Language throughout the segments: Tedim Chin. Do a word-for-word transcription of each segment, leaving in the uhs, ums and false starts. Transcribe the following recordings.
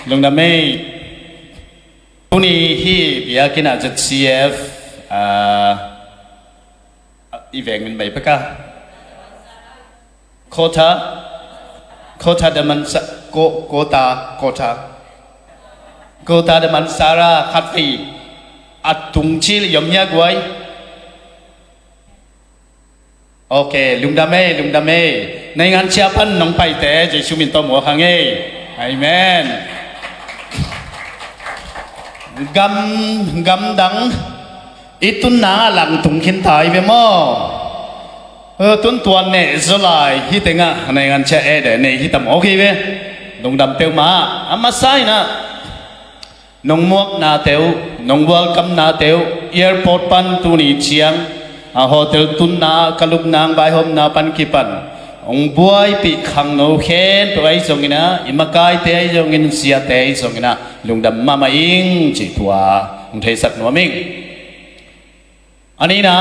Lungdam ei. Tuni hih biakinn ah Z C F, ah, i veng min bai peka. Kota, Kota Damansara, Ko-, Kota, Kota. Kota Damansara khat vei a tung cil i om hia guai. Ok, lungdam ei, lungdam ei. Naingan cia pan nong paite Jesu min tawh muak hang ei. Amen. Gam, gamdang i tunna ah lang tung khin ta i ve maw? Tua tun tua neh zaw lai hi tengah naingan cia eh deh nei hi ta maw hi ve. Lungdam peuhmah a masa inah. Nong muaknate uh, nong welcome-nate uh, airport pan tuni ciang, a hotel tunna, ka luknang vaihawmna pan kipan hong buaipih khangno khempeuh ahi zonginah, i makaite ahi zongin, siate ahi zonginah, lungdam mahmah ing cih tua hong theisak nuam ing. A nihna,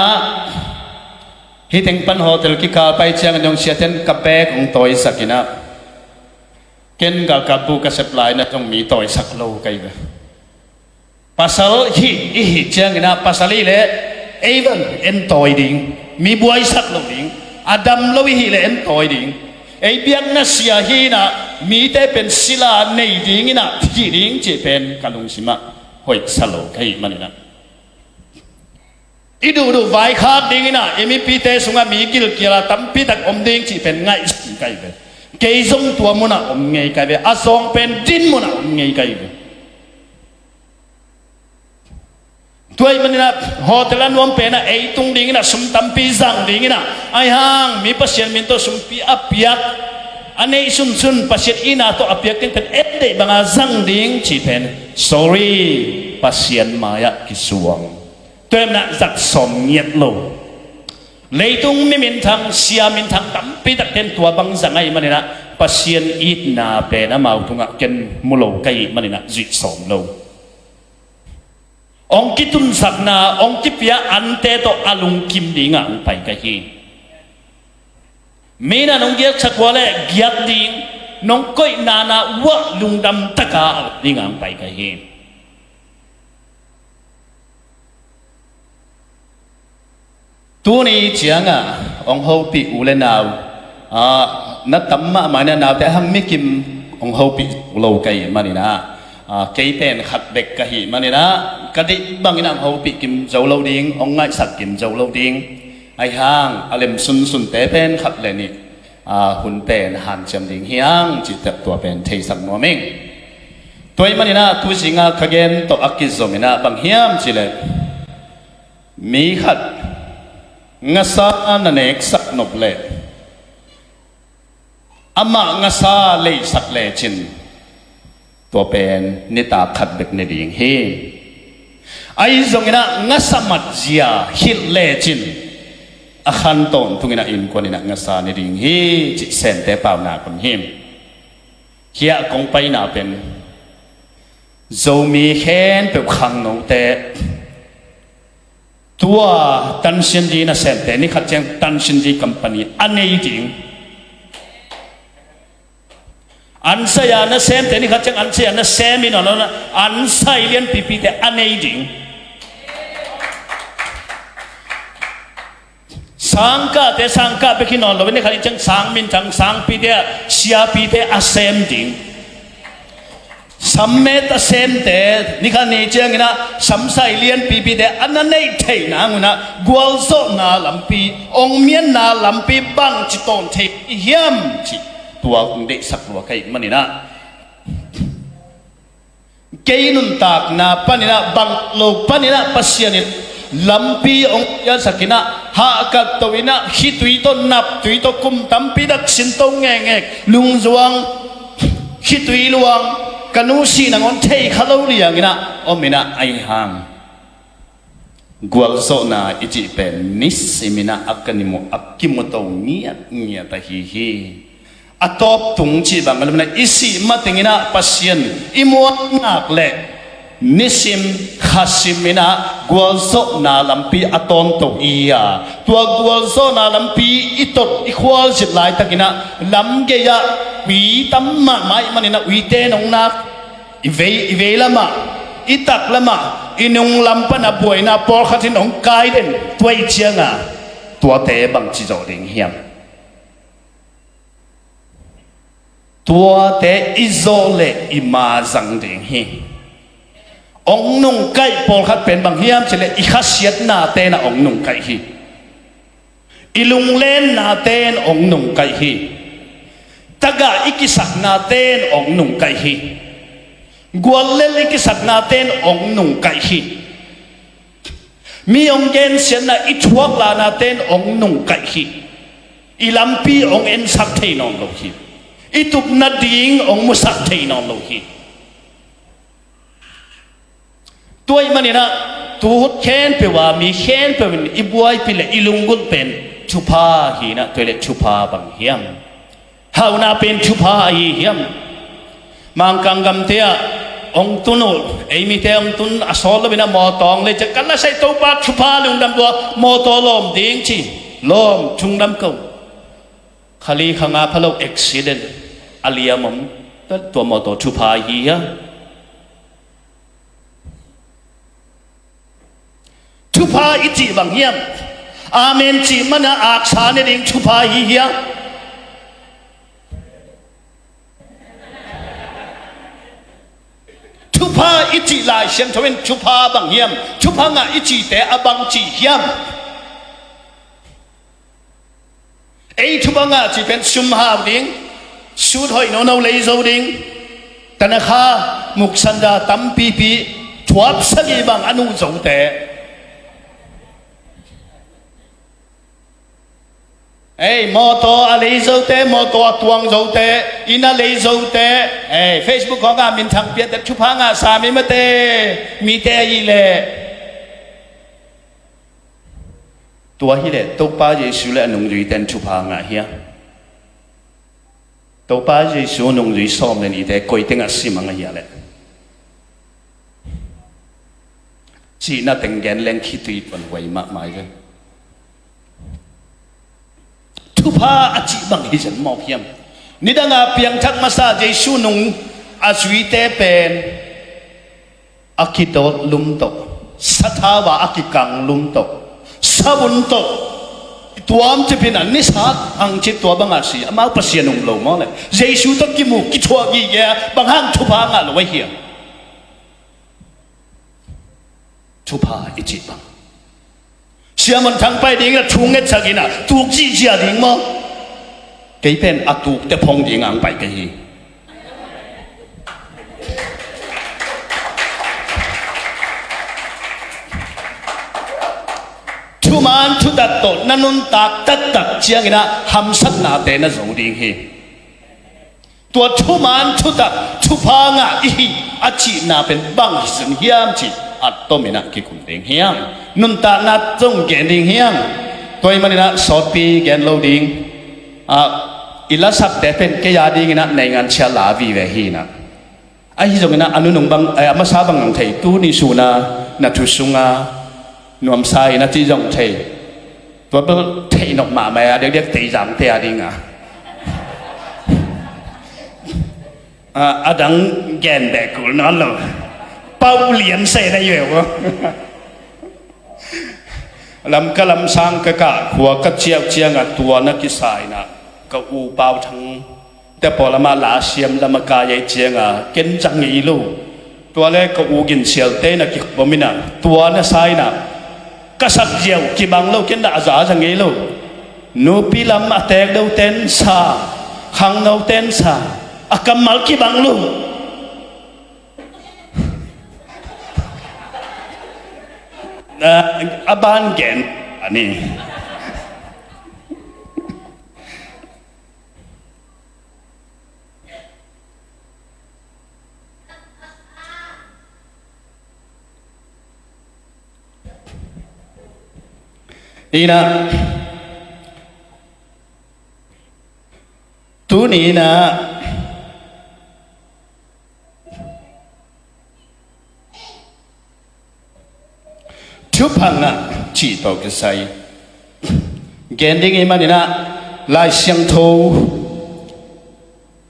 hih teng pan hotel kikal pai ciangin dong siaten ka bag hong tawisakinah, ken galkapbu ka sep lai-inah zong mi tawisak lo ka hi ve. Pasal hih i hih cianginah pasal hih leh ei van en tawi ding, mi buaisak lo ding, a dam lo i hih leh en tawi ding, ei biakna sia hi-inah mite pen sila nei dinginah hih ding cih pen ka lungsimah hoihsa lo ka hih maninah. I duhduh vaikhak dinginah i mipite sungah mi gilkial a tampitak om ding cih pen ngaihsun ka hi ve. Kei zong tua munah om ngei ka hi ve. A zawng pen din munah om ngei ka hi ve. Tua ahih maninah hotel a nuam penah ei tung dinginah sum tampi zang dinginah, aihang mi Pasian min tawh sumpi a piak, a neih sunsun Pasian itna tawh a piak ding pen ei deih banga zang ding cih pen, sorry, Pasian mai-ah kisuang. Tua ahih maninah zat sawm ngiat lo. Leitung mi minthang, sia minthang tampitak ten tua bang zang ahih maninah Pasian itna pen amau tungah ken mu lo ka hih maninah zuih sawm lo. Hong kitunsakna, hong kipia ante tawh a lungkim dingah hong pai ka hi. Mi inah nong giaksak uh leh giak ding, nong koih nana uah lungdam taka a lak dingah hong pai ka hi. Tuni ciangah hong hopih u le nau, ah, na tam mahmah inah naute a hang mikim hong hopih lo ka hih maninah, ah, kei pen khat bek ka hih maninah ka deih banginah hong hopih kim zo lo ding, hong ngaihsak kim zo lo ding. Aihang a lem sunsunte pen khat le nih, ah, hun pen hanciam ding hi hang cih tua pen theisak nuam ing. Tua ahih maninah tuzinga ka gen tawh a kizominah bang hiam cih leh, mi khat ngasa na neksak nop leh amah ngasa leisak lecin, tua pen nitak khat bek ne ding hi. Ahi zonginah ngasa matzia hilh lecin a khan tawntunginah innkuaninah ngasa ne ding hi cih Semte paunak hun hi. Hih ah kong paina pen Zomi khempeuh khangnote, tua Tan Sian Ji nasemte ni khat ciang Tan Sian Ji company a nei ding. An sai-a nasemte ni khat ciang an sai-a nasem hi nawn lo inah an sai lianpipite a nei ding. Sangkahte sangkah bek hi nawn lo, ni khat ciang sang minthang, sangpite ah siapite a sem ding. Sammet a semte ni khat ni cianginah samsai lianpipite a na neih theih nangunah gualzawhna lampi, ong mianna lampi bangci tawn thei i hiam cih tua kong deihsak lua ka hih maninah, kei nuntakna paninah bang lo paninah Pasian in lampi ong piasakinah hahkat to inah khitui tawh naptui tawh kum tampi dak sinto ngekngek lungzuang khitui luang ka nu sih nangawn thei kha lo lianginah om inah aihang. Gualzawhna i cih pen nisiminah a ka nimu a kimuto ngiatngiat ahi hi. A tawptung cih bang a luminah i sih matinginah Pasian i muak nak leh nisim khasiminah gualzawhna lampi a tawnto i a, tua gualzawhna lampi i tot i khualzin laitakinah lam gei-ah ui tam mahmah ih maninah uite nong nak I vei, i vei lamah, i tak lamah, i nung lam pana buaina pawlkhat in hong kai den, tua i cianga tuate bangci zawh ding hiam? Tuate i zawh leh i ma zang ding hi. Hong nungkaih pawlkhat pen bang hiam cih leh i khasiatnate in ah hong nungkaih hi. I lunglennate in hong nungkaih hi. Tagah i kisaknate in hong nungkaih hi. Guallel i kisaknate in hong nungkaih hi. Mi hong gensiatna i thuak lahnate in hong nungkaih hi. I lampi hong ensak thei nawn lo hi. I tupna ding hong musak thei nawn lo hi. Tua ahih manin ah tuhut khempeuh ah mi khempeuh in i buaipih leh i lunggulh pen thupha hi in ah, tua leh thupha bang hiam? Hauhna pen thupha ahi hiam? Mangkang gamte ah hong tun uh, ei mite hong tun a sawt lo in ah mawtaw hong lei ciang, ka lasaih Topa thupha, lungdam, tua mawtaw lawm ding ci, lawm, thungdam ko. Kha li kha nga pha lo accident a liam om, tua mawtaw thupha ahi hiam? Thupha i cih bang hiam? Amen cih mana aksa ne ding thupha hi hiam? Thupha i cih Lai Siangtho in thupha bang hiam? Thupha ngah i cihte a bangci hiam? Ei thupha ngah cih pen sum hau ding, suit hoih nono lei zo ding, tanakha, muksanda tampipi, thuap sagih bang a nuh zote. Ei, mawtaw a lei zote, mawtaw a tuang zote, inn a lei zote, ei, Facebook khawngah minthang piate thupha ngah sa mi mate, mite ahi leh. Tua hileh Topa Jesu le a nungzuite in thupha ngah hia? Topa Jesu nungzui sawm le nihte koi tengah sim a ngah hia leh? Cihna teng gen leng khitui tuan huai mahmah hi ve. Thupha a cih bang hi zen mawk hiam? Nidanga piangthak masa Jesu nung a zuite pen a kidawt lum tawh, sathau ah a kikang lum tawh, savun tawh tuam cipin a nisa hang cit tua bangah si, amau Pasian um lo maw le? Jesu tawh kimu kithuah gige a bang hang thupha ngah lo ahi hiam? Thupha i cih bang. Siamun thang pai ding in a thu ngetsak in a tuk zihziah ding maw? Kei pen a tukte phong ding ang pai ka hi. Thuman thutak tawh na nuntak taktak ciangin a hamsatnate na zo ding hi. Tua thuman thutak thupha ngah i hi a cihna pen bang hi zen hiam cih a tomin a kikum ding hiam? Nuntakna zong gen ding hiam? Tua ahih manin a sawtpi gen lo ding. A, i lasakte pen kei a dingin a nei ngansia la vive hi in a. Ahi zongin a, a nunung bang, eh, a masa bang zong thei, tuni sun a na thu sung a nuamsa in a ci zong thei. Tua bel theih nop mahmah a, diakdiak teizangte a ding a. A, a dang gen beh kul nawn lo. Pau lian se na yue ua. Lamka lamsang ka kah khua ka ciauh ciang a tua na kisa in a ka u Pau Thang te pawl amah la siam lam a kai ei ciang a ken zang ngei lo. Tua le ka u Gin Sial te in a kikbom in a tua na sa in a ka sak ziau kibang lo, ken dah a za za ngei lo. Nupi lam a teek lo ten sa, khangno ten sa, a kammal kibang lo. A, a ban gen a ni. Ina, tuni ina, thupha ngah cih tawh kisai gen ding i hih manin a, Lai Siangtho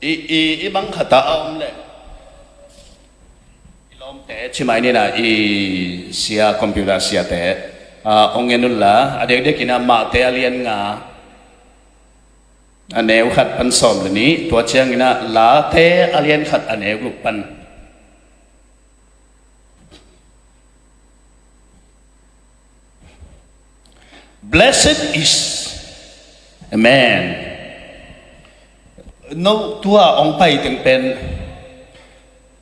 i, i, i bang khat ah a om leh, Te ci mai ni na i sia, computer siate, ah, hong en un la, a dekdek in ah Mate a lian nga, a neu khat pan sawm le nih, tua ciangin ah Late a lian khat a neu guk pan. Blessed is a man. No tua hong pai teng pen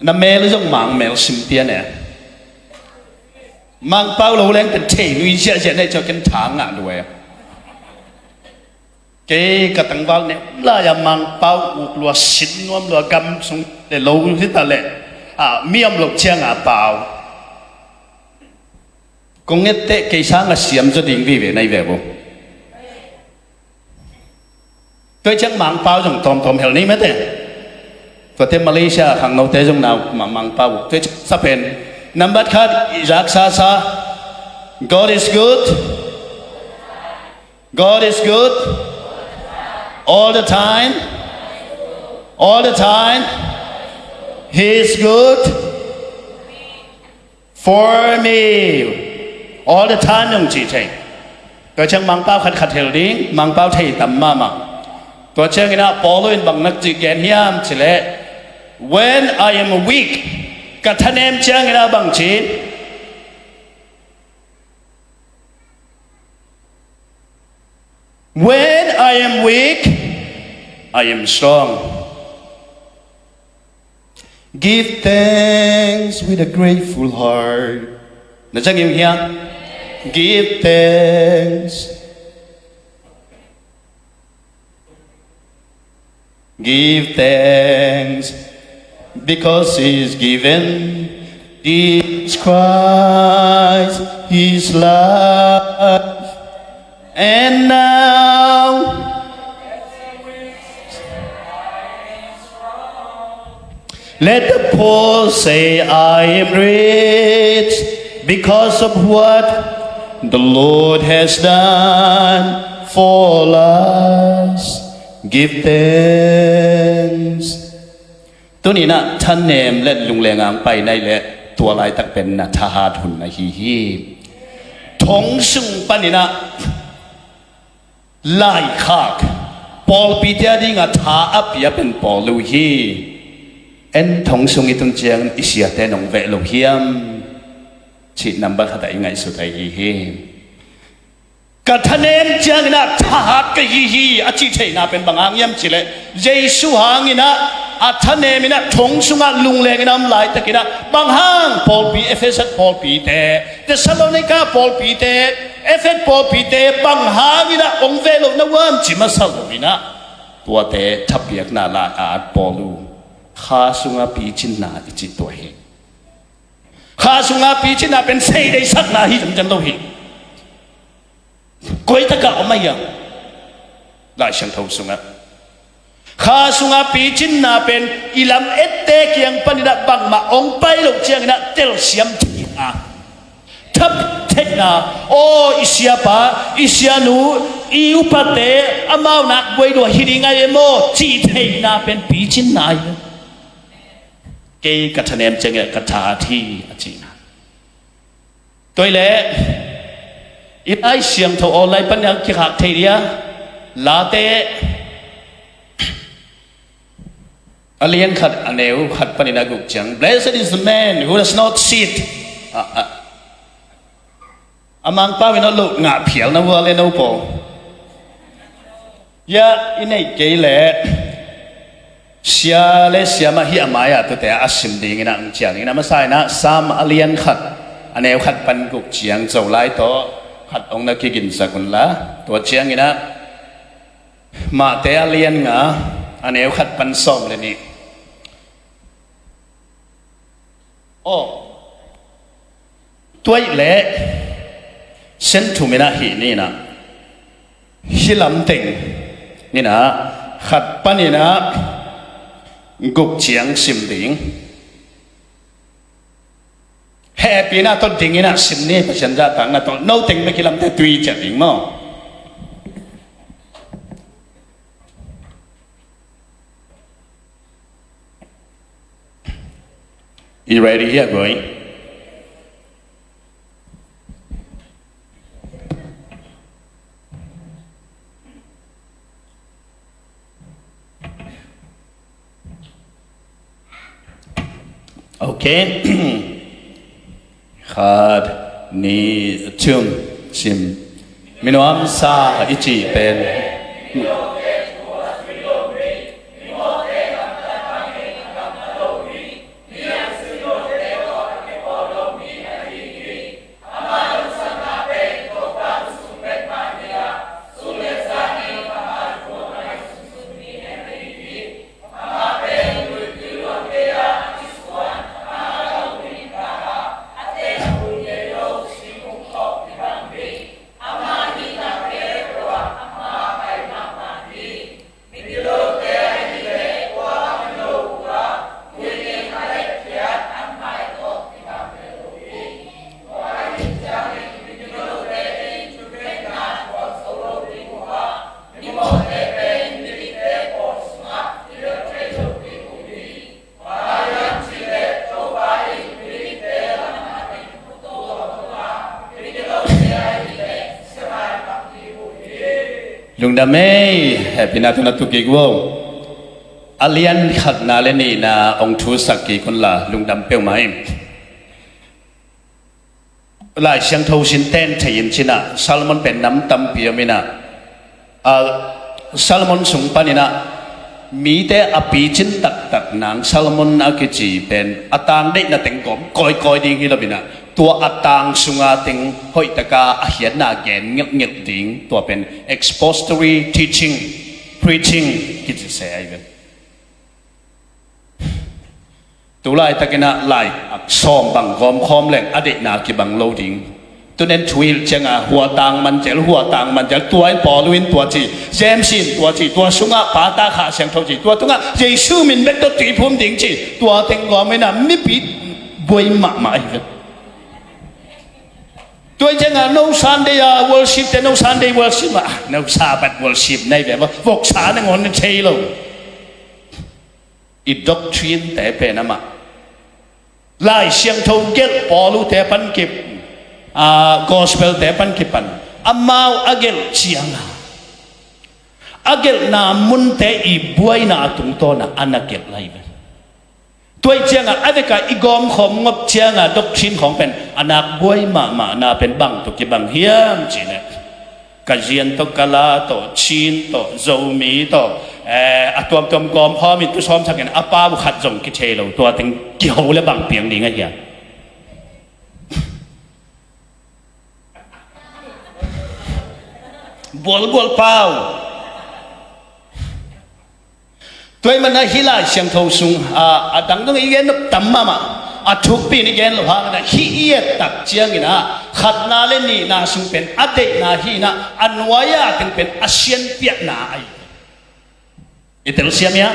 na mel zong Mang mel sim pian e. Mangpau lo leng pen thei nui ziahziah nei ciau ken tha ngah duai. Kei ka tangval ne lai a Mangpau uk lua, sin nuam lua, gam sung le lo hi ta le, a, mi om lo ciang a pau. Kong nget teh kei sang a siam zaw ding vive nai ve bo. Tua ciang Mangpau zong tawmtawm hel ni mete. Tuate Malaysia khangnote zong nau ma-, Mangpau. Tua ciang sa pen. Nambat khat, i zak sa sa. God is good. God is good. All the time. All the time. He is good. For me, all the time nong ci thei. Tua ciang Mangpau khatkhat hel ding, Mangpau thei tam mahmah. Tua ciangin ah Paul in bang nak ci gen hiam ci leh, "When I am weak," ka thanem ciangin ah bang ci? "When I am weak, I am strong." Give thanks with a grateful heart. Na ciang in hia? Give thanks. Give thanks because He's given Jesus Christ His life. And now, let the poor say, "I am rich because of what the Lord has done for us." Give thanks. Tuni-in ah thanem le lungleng a hong pai nai leh tua laitak pen na thahat hun ahi hi. Thong sung panin ah laikhak, pawlpite a dingah tha a pia pen pawl uh hi. En thong sung i tun ciang i siate nong veh lo hiam? Cih nambat khat ah i ngaihsut ahi hi. Ka thanem ciangin ah thahat ka hi hi a cih theihna pen bang hang hiam cih leh, Jesu hangin ah a thanem in ah thong sungah lungleng in ah om laitakin ah bang hang pawlpi, Efesa pawlpite, Thessalonika pawlpite, Efesa pawlpite bang hangin ah hong veh loh na uh hiam ci masa lo in ah tuate thapiakna lai a at pawl uh. Kha sungah picinna i cih tua hi. Kha sungah picinna pen sei deihsakna hi ciamciam lo hi. Koi takah om ahi hiam? Lai Siangtho sungah kha sungah picinna pen i lam ette kiang panin ah bangmah hong pai loh ciangin ah telsiam theihna, thap theihna, aw i siapa, i sianu, i upate, amau nak buai lua hi ding ai e maw cih theihna pen picinna hi. Kei ka thanem ciangin ah ka thahat hi a cihna. Tua hi leh i Lai Siangtho online panin ah kikhak thei dia, Late a lian khat a neu khat panin a guk ciang, "Blessed is the man who does not sit." A, a, a Mangpau in a lo ngah phial na uh a le no pawl. Ya, i neih kei leh sia le siamah hi a mai-ah tuate a sim dingin ah hong ciang dingin ah masa in ah Sam a lian khat a neu khat pan guk ciang Zolai tawh khat hong na kiginsak un la. Tua ciangin ah Mate a lian nga a neu khat pan sawm le nih. Aw, tua hi leh sen thum in ah hih ni in ah hih lam teng in ah khat panin ah guk ciang sim ding. Hehpihna tawh dingin ah sim ni, Pasian zahtakna tawh. No teng bek hih lamte tui ciah ding maw? I ready hiam, guai? Ok. Khat, nih, thum, sim. Minuamsa i cih pen Lungdam ei, hehpihna tawh na tu kik un. A lian khatna le nihna hong thusak kik un la, lungdam peuhmah ei. Lai Siangtho sin ten thei in cin ah, Solomon pen nam tampi om in ah, a, Solomon sung panin ah, mite a picin taktak nang Solomon a kici pen a tang deihna teng gawm kawikawi ding hi lo in ah, tua a tang sunga teng hoih taka a khiatna gen ngelhngelh ding, tua pen expository teaching, preaching kici se ahi ve. Tu laitakin ah lai ak sawm bang gawm khawm leng a deihna kibang lo ding. Tunen thu hilh ciangah hua tang man zel, hua tang man zel, tua in Paul in tua ci, James in tua ci, tua sungah Pa, Ta, Kha Siangtho ci, tua tungah Jesu min bek tawh tuiphum ding ci, tua teng gawm in ah mipi buai mahmah ahi ve. Tua ciangah no Sunday ah worship te, no Sunday worship ah, no Sabbath worship na hi ve, voksa nangawn na thei lo. I doctrine te pen amah, Lai Siangtho gelh Paul uh te pan kip, a, gospel te pan kip pan, amau a gelh cianga a gelhna munte i buaina a tungtawna a na gelh lai ve. Tua ih cianga a veka i gawmkhawm ngop cianga doctrine khawng pen a nak buai mahmahna pen bang tawh kibang hiam cih leh, Kazian tawh, Kala tawh, Chin tawh, Zomi tawh, eh, a tuamtuam gawm hawm in tu sawm sakin a pau khat zong kithei lo, tua teng kiho le bang piang ding a hiam? Bualbual pau. Tua ih manah hih Lai Siangtho sung, a, a dang dong i gen nop tam mahmah, a thukpi in i gen lo hangin ah, hih i et tak ciangin ah, khatna le nihna sung pen a deihna hi in ah, a nuai-a teng pen a sianpiahna ahi. I telsiam hiam?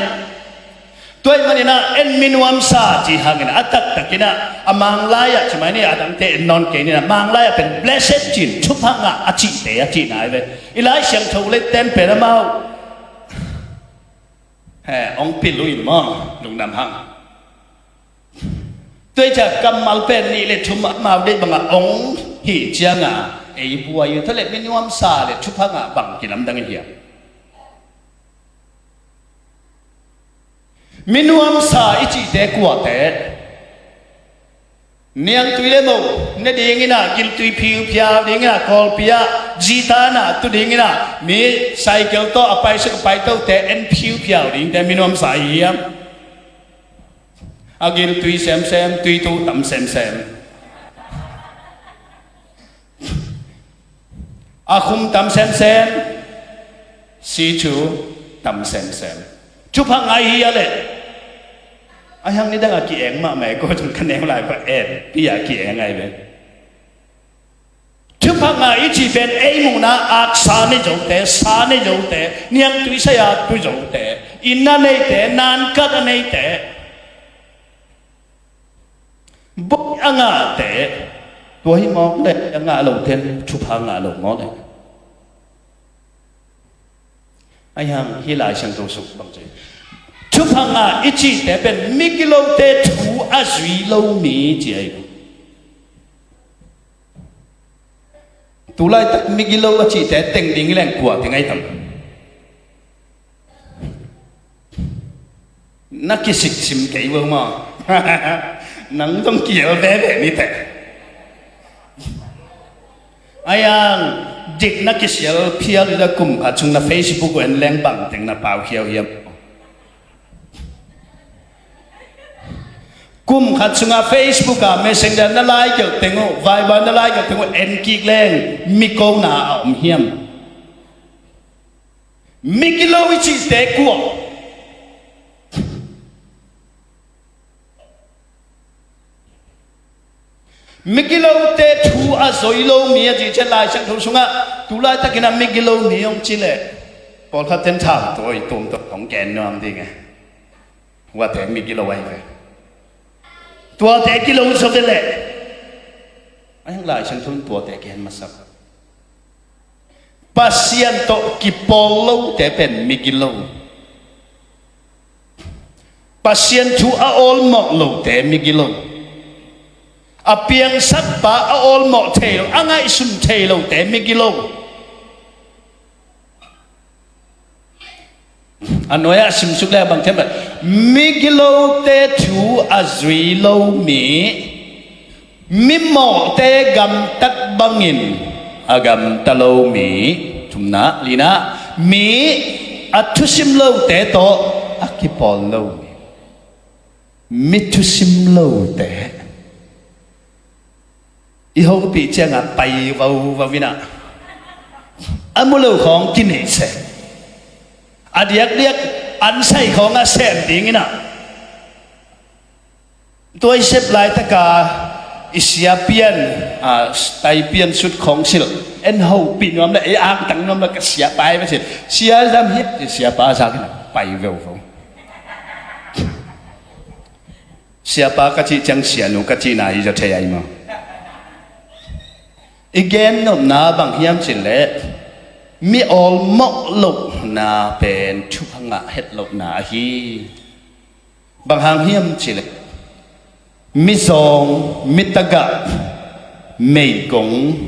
Tua ih manin ah en minuamsa ci hangin ah, a taktakin ah, a Manglai ah ci mai ni, a dangte en nawn kei ni ah, Manglai ah pen blessed cin, thupha ngah a cihte a cihna ahi ve. I Lai Siangtho le ten pen amau he, hong pil uh in maw, lungdam hang. Tua ih ciah kammal pen nih le thum amau deih bangah hong hih cianga ei buai uh, tua le minuamsa le thupha ngah bang kilamdang i hiam? Minuamsa i cihte kuate? Niangtui le moh ne dingin ah, giltui phiuphiau dingin ah, Kawlpi ah, G-Town ah tu dingin ah, mi cycle tawh a paisuk a paitote en phiuphiau dingte minuamsa hi hiam? A giltui semsem, tuitu tam semsem. A khum tam semsem, situ tam semsem. Thupha ngah hi a leh. A hiang nidangah ki-eng mahmah e, ko tung ka neu lai pa en pi-a ki-eng ahi ve. Thupha ngah i cih pen ei muhna aksa nei zote, sa nei zote, niangtui saya tu zote, inn a neite, nankat a neite. Buk a ngahte, tua hi mawk le a ngah lote in thupha ngah lo mawk le. Ahi hang hih Lai Siangtho sung bang ci. Thupha ngah i cihte pen migilote thu a zui lo mi ci ahi. Tulaitak migilo a cihte teng ding i leng kua ti ngai tam. Na kisiksim kei vo maw? Nang zong kiel veve ni teh. Aiang dik na kisial phial i la kum khat sung na Facebook en leng bang teng na pau khiau hiam? Kum khat sunga Facebook a Messenger na lai gelh teng uh, Viber na lai gelh teng uh en kik leng mi kona a om hiam? Migilo i cihte kua? Migilote thu a zoi lo mi a cih ciang Lai Siangtho sungah tulaitakin a migilo mi hong ci leh pawlkhat ten thang tawi tuamtuam hong gen nuam ding e. Huate migilo ahi ve. Tuate kilo zaw ve leh. A heng Lai Siangtho in tuate kihen masak. Pasian tawh kipawl lote pen migilo. Pasian thu a awlmawh lote migilo. A piangsak pa a awlmawh thei lo, a ngaihsun thei lote migilo. A nuai-ah simsuk le a bang thiam le migilote thu a zui lo mi, mimawhte gamtat bangin a gamta lo mi, thumna, lina, mi a thusim lote tawh a kipawl lo mi, mi thusim lote. I hopih ciangah pai vovo inah a mu lo khawng kineih se. A diakdiak an sai khawngah sem ding inah tua i sep laitaka i sia pian, a, tai pian sut khawng silh en hopih nuam le ei angtang nuam le ka sia pai va silh sia zam hiat i sia pa zak inah pai vovo. Siapa ka cih ciang sianu ka cihna hi zaw thei ai maw? I gennopna bang hiam cih leh mi awlmawh lohna pen thupha ngah het lohna ahi. Bang hang hiam cih leh mizawng, mitagah, meigong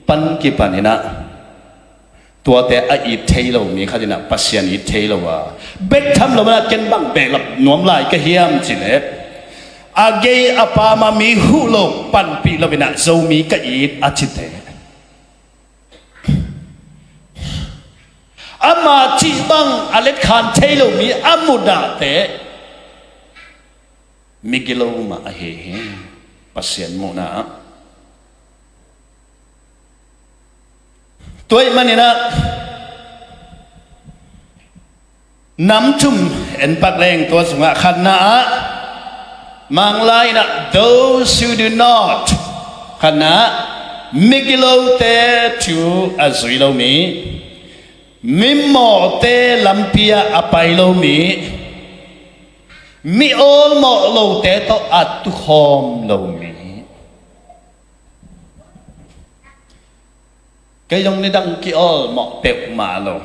pan kipan inah tuate a it thei lo mi khat inah Pasian it thei lo a bek tham lo inah ken bang behlap nuam lai ka hiam cih leh a gei a pam a mi huh lo panpih lo inah Zomi ka it a cite, ama cih bang a letkhan thei lo mi a mudahte migilo mah ahi hi. Pasian muhna ah tua ih maninah nam thum en pak leng tua sungah khatna ah Manglai inah those who do not, khatna ah migilote thu a zui lo mi, mimawhte lampi ah a pai lo mi, mi awlmawh lote tawh a tukhawm lo mi. Kei zong nidang ki-awlmawh peuhmah lo.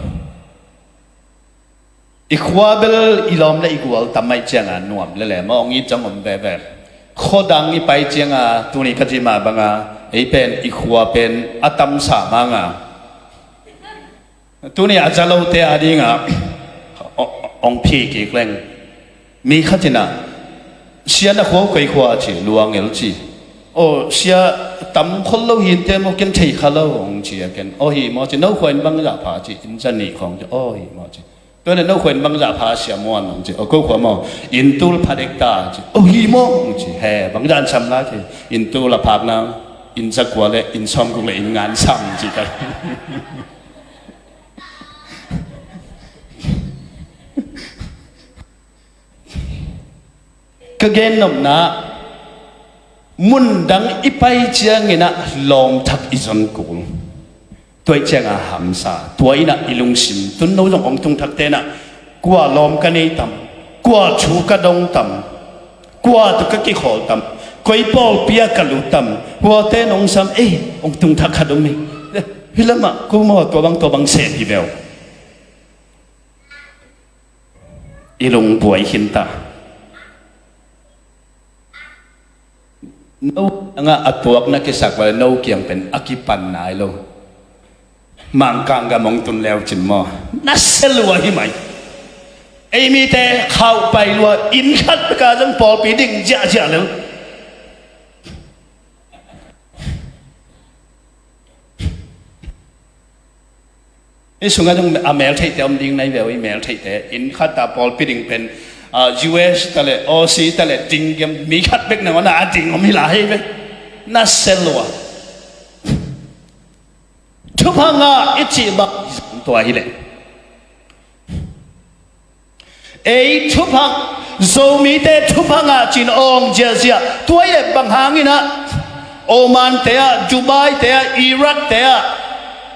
I khua bel i lawm le i gual tam aih cianga nuam lele maw, hong it zong om veve. Khuadang i pai cianga tuni ka cih mah banga ei pen i khua pen a tamsa manga tuni a za lote a dinga hong phi kik leng. Mi khat inah sia na khua uh koi khua a ci, Luangel ci. Aw sia, tam khol lo hinte maw, ken thei kha lo hong ci a ken. Aw hi maw ci, no khua in bangzah pha ci, in za nih khawng ci, aw hi maw ci. Tuan le no khua in bangzah pha sia muan hong ci, aw ko khua maw, in tul pha dek ta ci, aw hi maw hong ci, he bangzah an sam lai ci, in tul a phak nang in za kua le in sawm guk le in nga an sam ci ka. Ka gennopna mundang i pai cianginah lawmthak i zon kul. Tua ih cianga hamsa, tua innah i lungsim tun no zong hong tungthak tenah kua lawm ka nei tam, kua thu ka dong tam, kua tawh ka kikhawl tam, koi pawlpi ah ka lut tam, kuate nong sam ei hong tungthak khat om hi. Hi lamah ko maw tua bang tua bang sem hi veu. I lungbuai khinta. No kiangah a tuak na kisak vale, no kiang pen a kipan nai lo. Mangkang gam hong tun leu cin maw, na sia lua hi mai. Ei mite khauh pai lua, inn khat bek ah zong pawlpi ding ziahziah lel. I sungah zong a mel theihte om ding nai ve uh, i mel theihte inn khat ah pawlpi ding pen, ah, U S ta le Aussie ta le ding giam, mi khat bek nangawn a ding om hi lai hi ve. Na sia lua. Thupha ngah i cih bang tua hi leh. Ei thupha, Zomite thupha ngah cin awng ziahziah. Tua hi leh bang hangin ah Oman te ah, Dubai te ah, Iraq te ah,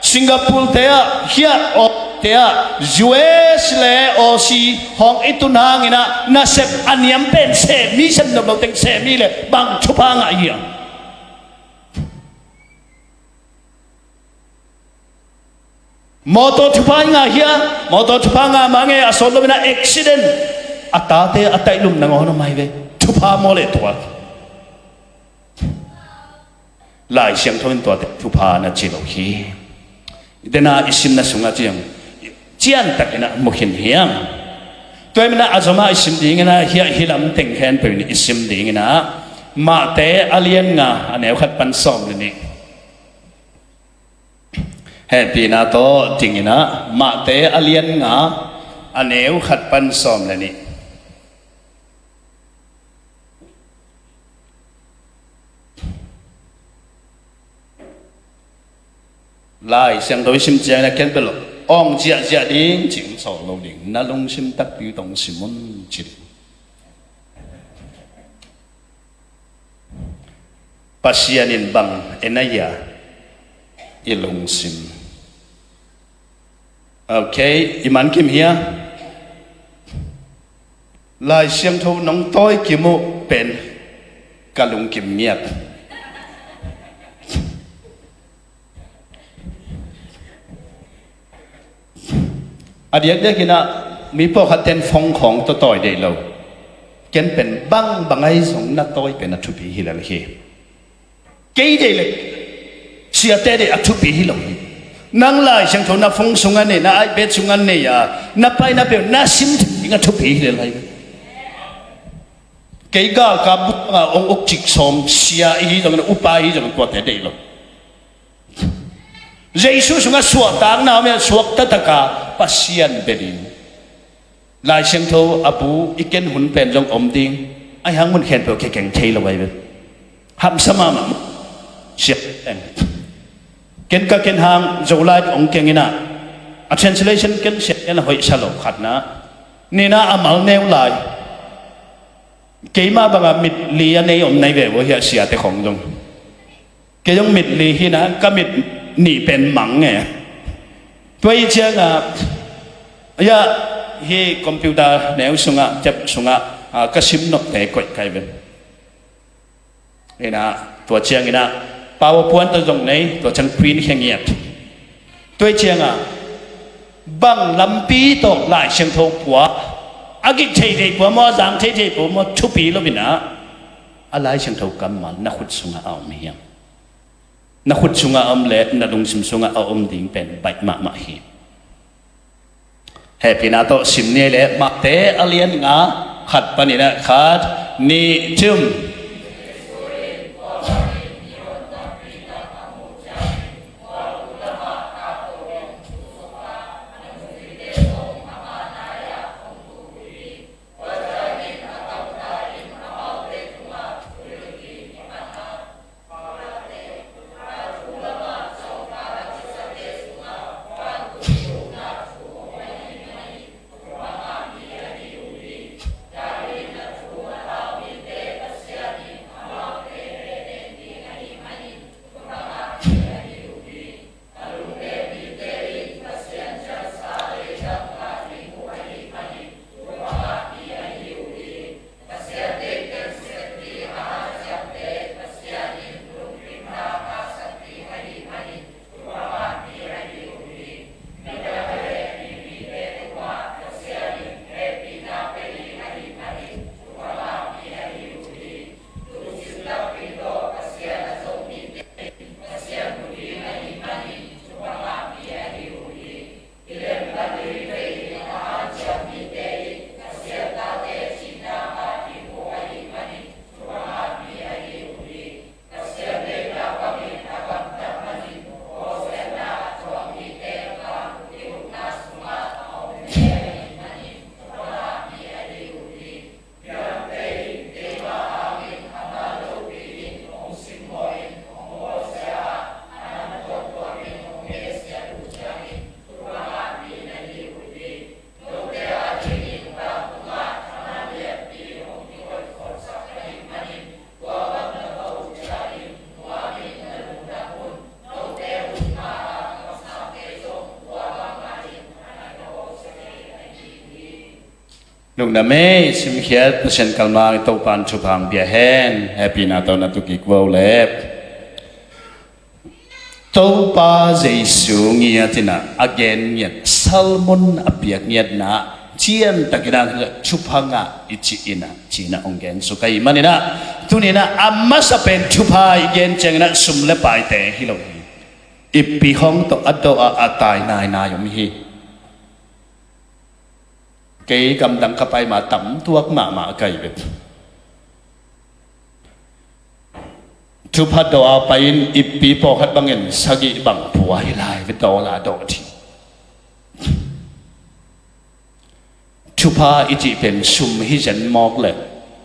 Singapore te ah, hiah Aussie te ah, U S le Aussie hong i tun hangin ah nasep a niam pen sem hi, sem nop lo teng sem hi leh bang thupha ngah hiam? Mawtaw thupha i ngah hia? Mawtaw thupha ngah mah nge, a sawt lo in ah accident, a tate a taih lum nangawn om hi ve. Thupha maw leh tua? Lai Siangtho in tuate thupha na ci lo hi. Dena i simna sungah ciang ciantakin ah mu khin hiam? Tua hi in ah a zomah i sim dingin ah hiah hih lam teng khempeuh in i sim dingin ah Mate a lian nga a neu khat pan sawm le nih. Hehpihna tawh dingin ah Mate a lian nga a neu khat pan sawm le nih. Lai Siangtho i sim ciangin ah ken bel awng ziahziah ding cih hong sawl lo ding, na lungsim takpi tawh hong sim un ci ding. Pasian in bang en a hia i lungsim? Ok, i man kim hia? Lai Siangtho nong tawi kim uh pen ka lungkim ngiat. A diakdiakin ah mi pawlkhat ten phone khawng tawh tawi deih lo. Ken pen bangbang ahi zong na tawi pen a thupi hi lel hi. Kei deih le siate deih a thupi hi lo hi. Nang Lai Siangtho na phone sungah nei, na iPad sungah nei a, na pai na peu na sim ding a thupi hi lel hi. Kei galkap buk ah hong uk cik sawm sia i hi zongin, upa i hi zongin, tuate deih lo. Jesu sungah suahtakna om in ah suakta taka Pasian bel in, Lai Siangtho a bu i ken hun pen zong om ding. Ahi hang mun khempeuh kikeng thei lo ahi ve. Hamsa mahmah. Siap eng. Ken ka ken hang Zolai hong keng in ah, a translation ken siap ken a hoihsa lo, khatna. Nihna a mal neu lai. Keimah bangah mit li a nei om nai ve uh hiah, siate khong zong. Kei zong mit li hi in ah, ka mit nih pen mang nge. Tua hi ciangah, ya, hih computer neu sungah, tep sungah, ah, ka sim nopte koih kai ven. In ah, tua ciangin ah, PowerPoint tawh zong nei, tua ciang print khia ngiat. Tua hi ciangah, bang lampi tawh Lai Siangtho pua, a gik theithei pua maw, a zang theithei pua maw, thupi lo in ah, a Lai Siangtho kammal na khut sungah a om hiam? Na khut sungah a om le na lungsim sungah a om ding pen baih mahmah hi. Hehpihna tawh sim ni leh, Mate a lian nga, khat panin ah, khat, nih, thum. Lungdam ei, simkhiat Pasian kalmang i Topa in thupha hong pia hen. Hehpihna tawh na tu kik vo le. Topa Jesu ngiat in ah a gen ngiat, sermon a piak ngiatna ciantakin ah thupha ngah i cih in ah, ci-in ah hong gen suk ahih manin ah, tuni-in ah a masa pen thupha i gen ciangin ah sum le paite hi lo hi. Ippi khawng tawh a dawh a, a tai nainai om hi. Kei gamdang ka pai ma tam tuak mahmah ka hi ve. Thupha dawh a pai-in ippi pawlkhat bangin sagih bang pua hi lai ve, dollar dawh ding. Thupha i cih pen sum hi zen mawk leh,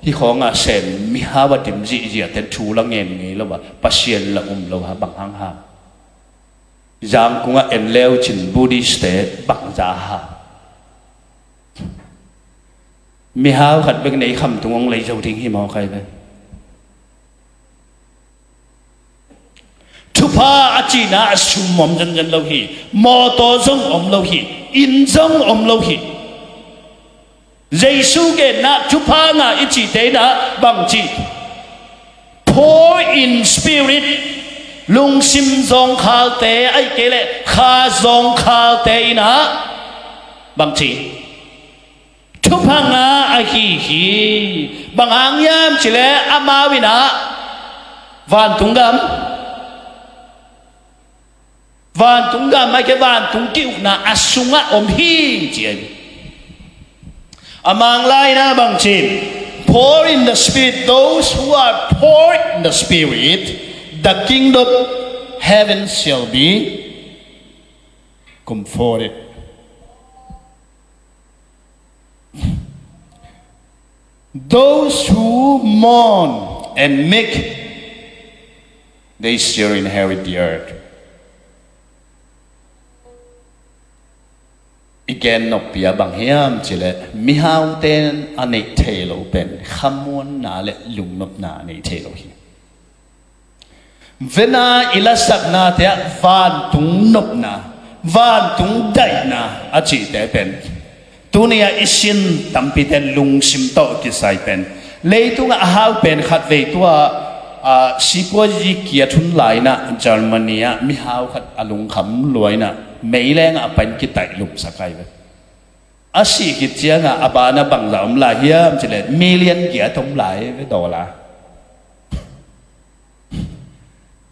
hih khawngah sem mihau a dim zihziahte thu la ngen ngei lo a, Pasian la um lo a, bang hang ha. Zangkungah en leu cin Buddhist-te bangzah ha. Mihau khat bek nei khamtung hong lei zo ding hi maw kai ve. Thupha a cihna ah sum om zenzen lo hi, mawtaw zong om lo hi, inn zong om lo hi. Jesu genna thupha ngah i cihte in ah bang ci? Poor in spirit, lungsim zawngkhalte, ahih kei leh kha zawngkhalte in ah bang ci? Thupha ngah ahi hi. Bang hang hiam cih leh amau in ah vantung gam, vantung gam, ahih kei leh vantung ki-ukna a sungah om hi, ci hi. A Manglai in ah bang ci? Poor in the spirit, those who are poor in the spirit, the kingdom of heaven shall be comforted. Those who mourn and meek, they shall inherit the earth. I gen noppi ah bang hiam cih leh, mihaute in a neih theih loh pen khamuanna le lungnopna a neih theih loh hi. Vena i lasaknate ah vantung nopna, vantung daihna a cihte pen tuni-ah i sin tampite lungsim tawh kisai pen, leitungah a hau pen khatvei tua, a, sipuazi kiat hun lai-in ah Germany ah mihau khat a lungkham lua-in ah meilengah a pai-in kitaih lumsak hi ve. A sih khit ciangah a banah bangzah om lai hiam cih leh million giat om lai ve, dollar.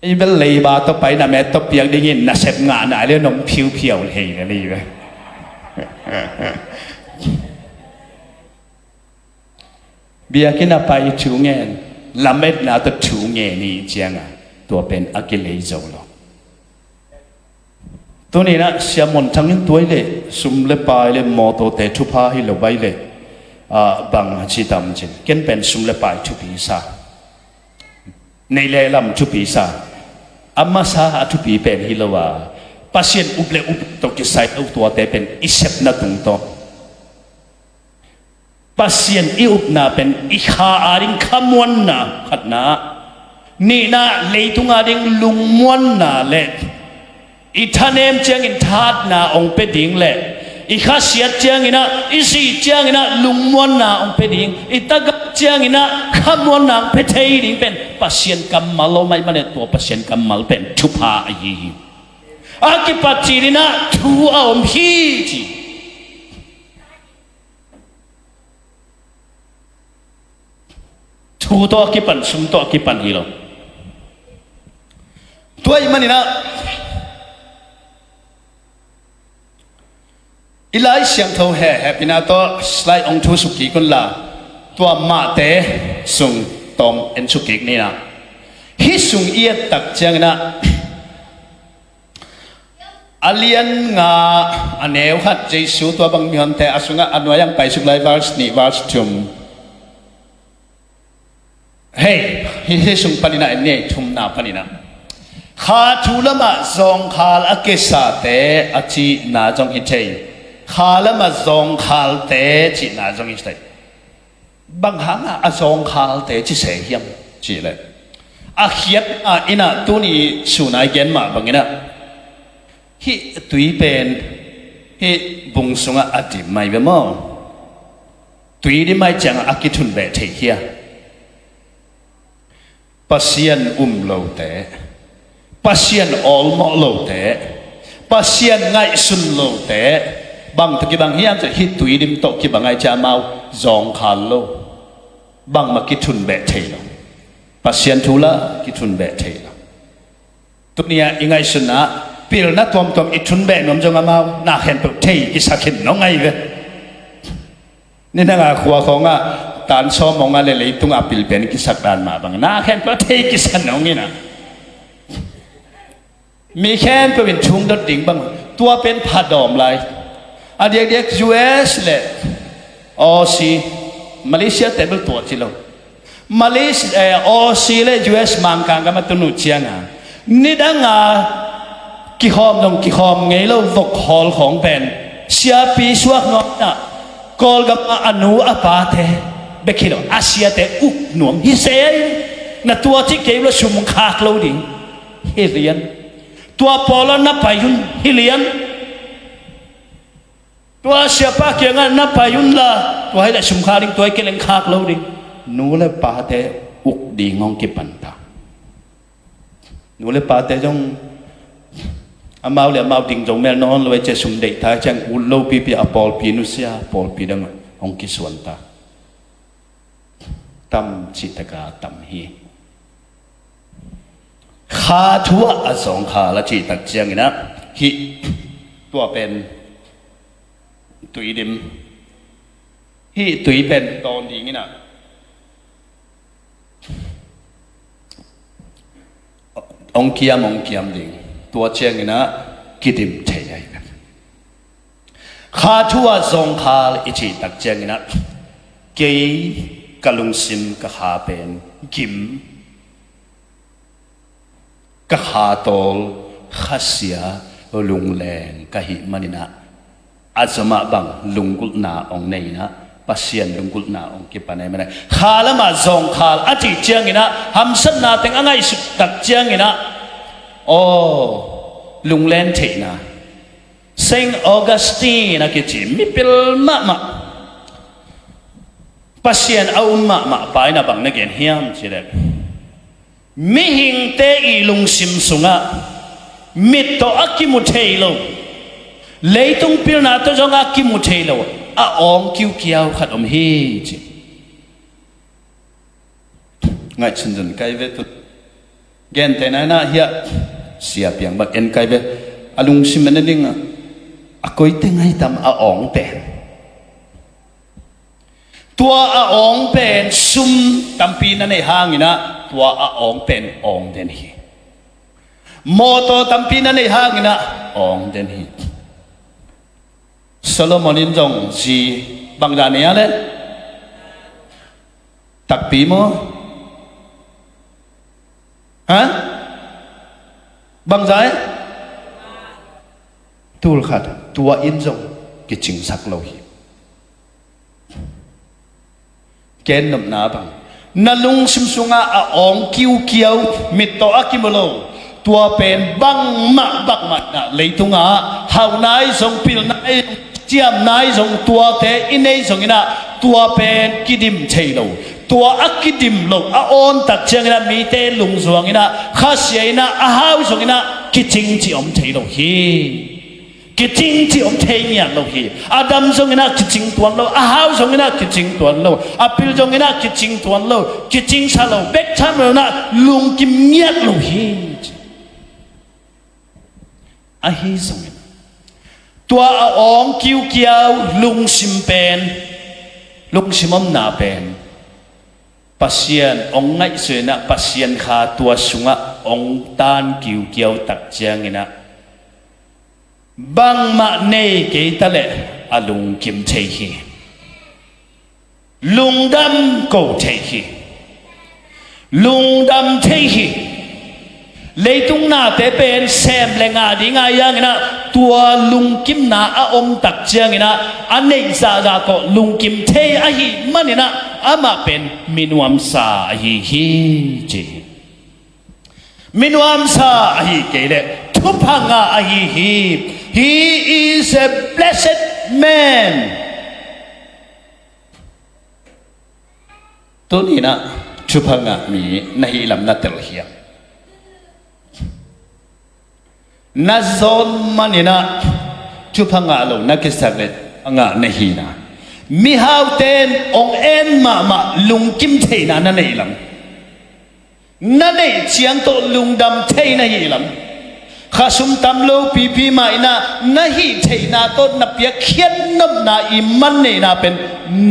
I bel leiba tawh pai-in a met tawh piak dingin nasep ngah nai le nong phiuphiau lei le lei ve. Biakinn ah pai thu ngen, lametna tawh thu ngen i hih ciangah tua pen a kilei zo lo. Tuni-in ah Sia Muan Thang in tua hi leh, sum le pai le mawtawte thupha hi lo bai leh, ah, bang ci tam cin, ken pen sum le pai thupi sa, neih le lam thupi sa, a masa a thupi pen hi lo a, Pasian up le up tawh kisai lo tuate pen i sepna tung tawh. Pasian i upna pen i kha ading khamuanna khatna, nihna leitung ading lungmuanna le i thanem ciangin thahatna hong pia ding le i khasiat ciangin ah, i sih ciangin ah lungmuanna hong pia ding, i tagah ciangin ah khamuanna hong pia thei ding pen Pasian kammal om ahih manin tua Pasian kammal pen thupha ahi hi. A kipat cil in ah thu a om hi ci. Thu tawh a kipan, sum tawh a kipan hi lo. Tua ahih manin ah i Lai Siangtho he, hehpihna tawh slide hong thu suk kik un la, tua Mate sung tawm en suk kik ni in ah, hih sung i et tak ciangin ah, a lian nga, a neu khat, Jesu tua bang mihonte a sungah a nuai-ah hong pai suk lai, verse nih, verse thum. Hei, hih, hih sung panin ah en ni, thumna panin ah. Kha thu lamah zawngkhal a kisate a cihna zong hi thei. Kha lamah zawngkhalte cihna zong hi thei. Bang hangah a zawngkhalte ci se hiam cih leh, a khiatna in ah tuni sun a i gen mah bangin ah, hih tui pen hih bung sungah a dim mai ve maw? Tui dim ahih ciangah a kithun beh thei hia? Pasian um lote, Pasian awlmawh lote, Pasian ngaihsun lote bang tawh kibang hiam cih leh hih tui dim tawh kibang ahih ciang amau zawngkhal lo. Bangmah kithun beh thei lo. Pasian thu lah kithun beh thei lo. Tuni-ah i ngaihsun ah pilna tuamtuam i thun beh nuam zong amau na khempeuh thei kisak khin nong ahi ve. Nidanga khua khawngah tan sawm hong a le leitungah a pil pen kisak dan mah bang na khempeuh thei kisak nong in ah. Mi khempeuh in thum dot ding bang tua pen phadawm lai. A diakdiak U S le Aussie, Malaysia te bel tua ci lo. Malaysia, eh, Aussie le U S Mangkang gam a tun uh ciangah nidanga kikhawm dong kikhawm ngei lo vok hawl khawng pen siapi suak nuam in ah Kawlgam ah a nu a pate bek hi lo a siate uk nuam hi se. Na tua ci kei lo sum khak lo ding hi lian. Tua pawl ah na pai un hi lian. Tua siapa kiangah na pai unla tua hi leh sum khak ding, tua hi kei leng khak lo ding. Nu le pate uk ding hong kipan ta. Nu le pate zong amau le amau ding zong mel nawn lo ahih ciang sum deih ta ciang ut lo pipi a pawlpi nusia pawlpi dang hong kisuan ta. Tam cih taka tam hi. Kha thu ah a zawngkhal a cih tak ciangin ah hih tua pen tui dim, hih tui pen dawn dingin ah hong kiam hong kiam ding, tua ciangin ah kidim thei ahi. Kha thu ah zawngkhal i cih tak ciangin ah kei ka lungsim ka kha pen gim, ka kha tawl, khasia, lungleng ka hih manin ah a zomah bang lunggulhna hong nei in ah Pasian lunggulhna hong kipan ahi manin ah kha lamah zawngkhal a cih ciangin ah hamsatna teng a ngaihsut tak ciangin ah aw, lunglen theihna. Saint Augustine a kici mipil mahmah, Pasian a um mahmah pa in ah bang na gen hiam cih leh mihingte i lungsim sungah mit tawh a kimu thei lo, leitung pilna tawh zong a kimu thei lo a awng kiukiau khat om hi ci. Ngaihsun zon kai ve tu. Gentehna in ah hiah sia piang bak en kai ve. A lungsim en a ding ah a koite ngai tam a awng pen. Tua a awng pen sum tampi na neih hangin ah tua a awng pen awng den hi. Mawtaw tampi na neih hangin ah awng den hi. Solomon in zong zi bangzah nei a le takpi maw? Ha? Bangzah e? Tul khat. Tua in zong kicingsak lo hi. Ken nopna bang na lungsim sungah a awng kiukiau mit tawh a kimu lo tua pen bangmah bangmah na leitungah hauh nai zong pil nai zong ciam nai zong tuate i nei zongin ah tua pen kidim thei lo. Tua a kidim lo a awn tak ciangin ah mite lungzuangin ah khasia in ah a hau zongin ah kicing cih om thei lo hi. Kicing cih om thei ngiat lo hi. A dam zongin ah kicing tuan lo, a hau zongin ah kicing tuan lo, a pil zongin ah kicing tuan lo, kicing sa lo bek tham lo in ah lungkim ngiat lo hi. Ahi zongin tua a awng kiukiau lungsim pen, lungsim omna pen Pasian hong ngaihsun in ah Pasian kha tua sungah hong tan kiukiau tak ciangin ah bangmah nei kei ta leh a lungkim thei hi. Lungdam ko thei hi. Lungdam thei hi. Leitung nate pen sem le ngah ding a hi hangin ah tua lungkimna a om tak ciangin ah a neih zahzah tawh lungkim thei ahih manin ah amah pen minuamsa ahi hi ci hi. Minuamsa ahi kei leh thupha ngah ahi hi. He is a blessed man. Tuni-in ah thupha ngah mi na hih lam na tel hiam? Na zawn manin ah thupha ngah lo na kisak leh a ngah na hi na. Mihaute in hong en mahmah lungkim theihna na neih lam, na neih ciang tawh lungdam thei na hih lam, khasum tam lo pipi mah in ah na hih theihna tawh na piakkhiat nopna i man neihna pen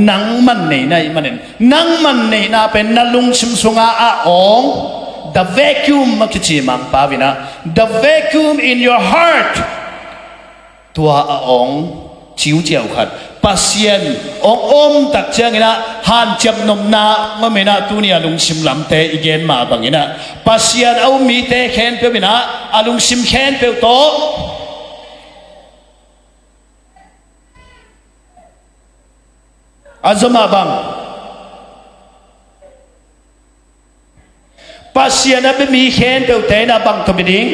nang man neihna i manin, nang man neihna pen na lungsim sungah a awng, the vacuum a kici Mangpau in ah, the vacuum in your heart. Tua a awng ciuciau khat Pasian hong om tak ciangin ah hanciam nopna ngom in ah, tuni a lungsim lamte i gen mah bangin ah Pasian a um mite khempeuh in ah a lungsim khempeuh tawh a zom mah bang. Pasian a bia mi khempeuhte in ah bang tawh bia ding?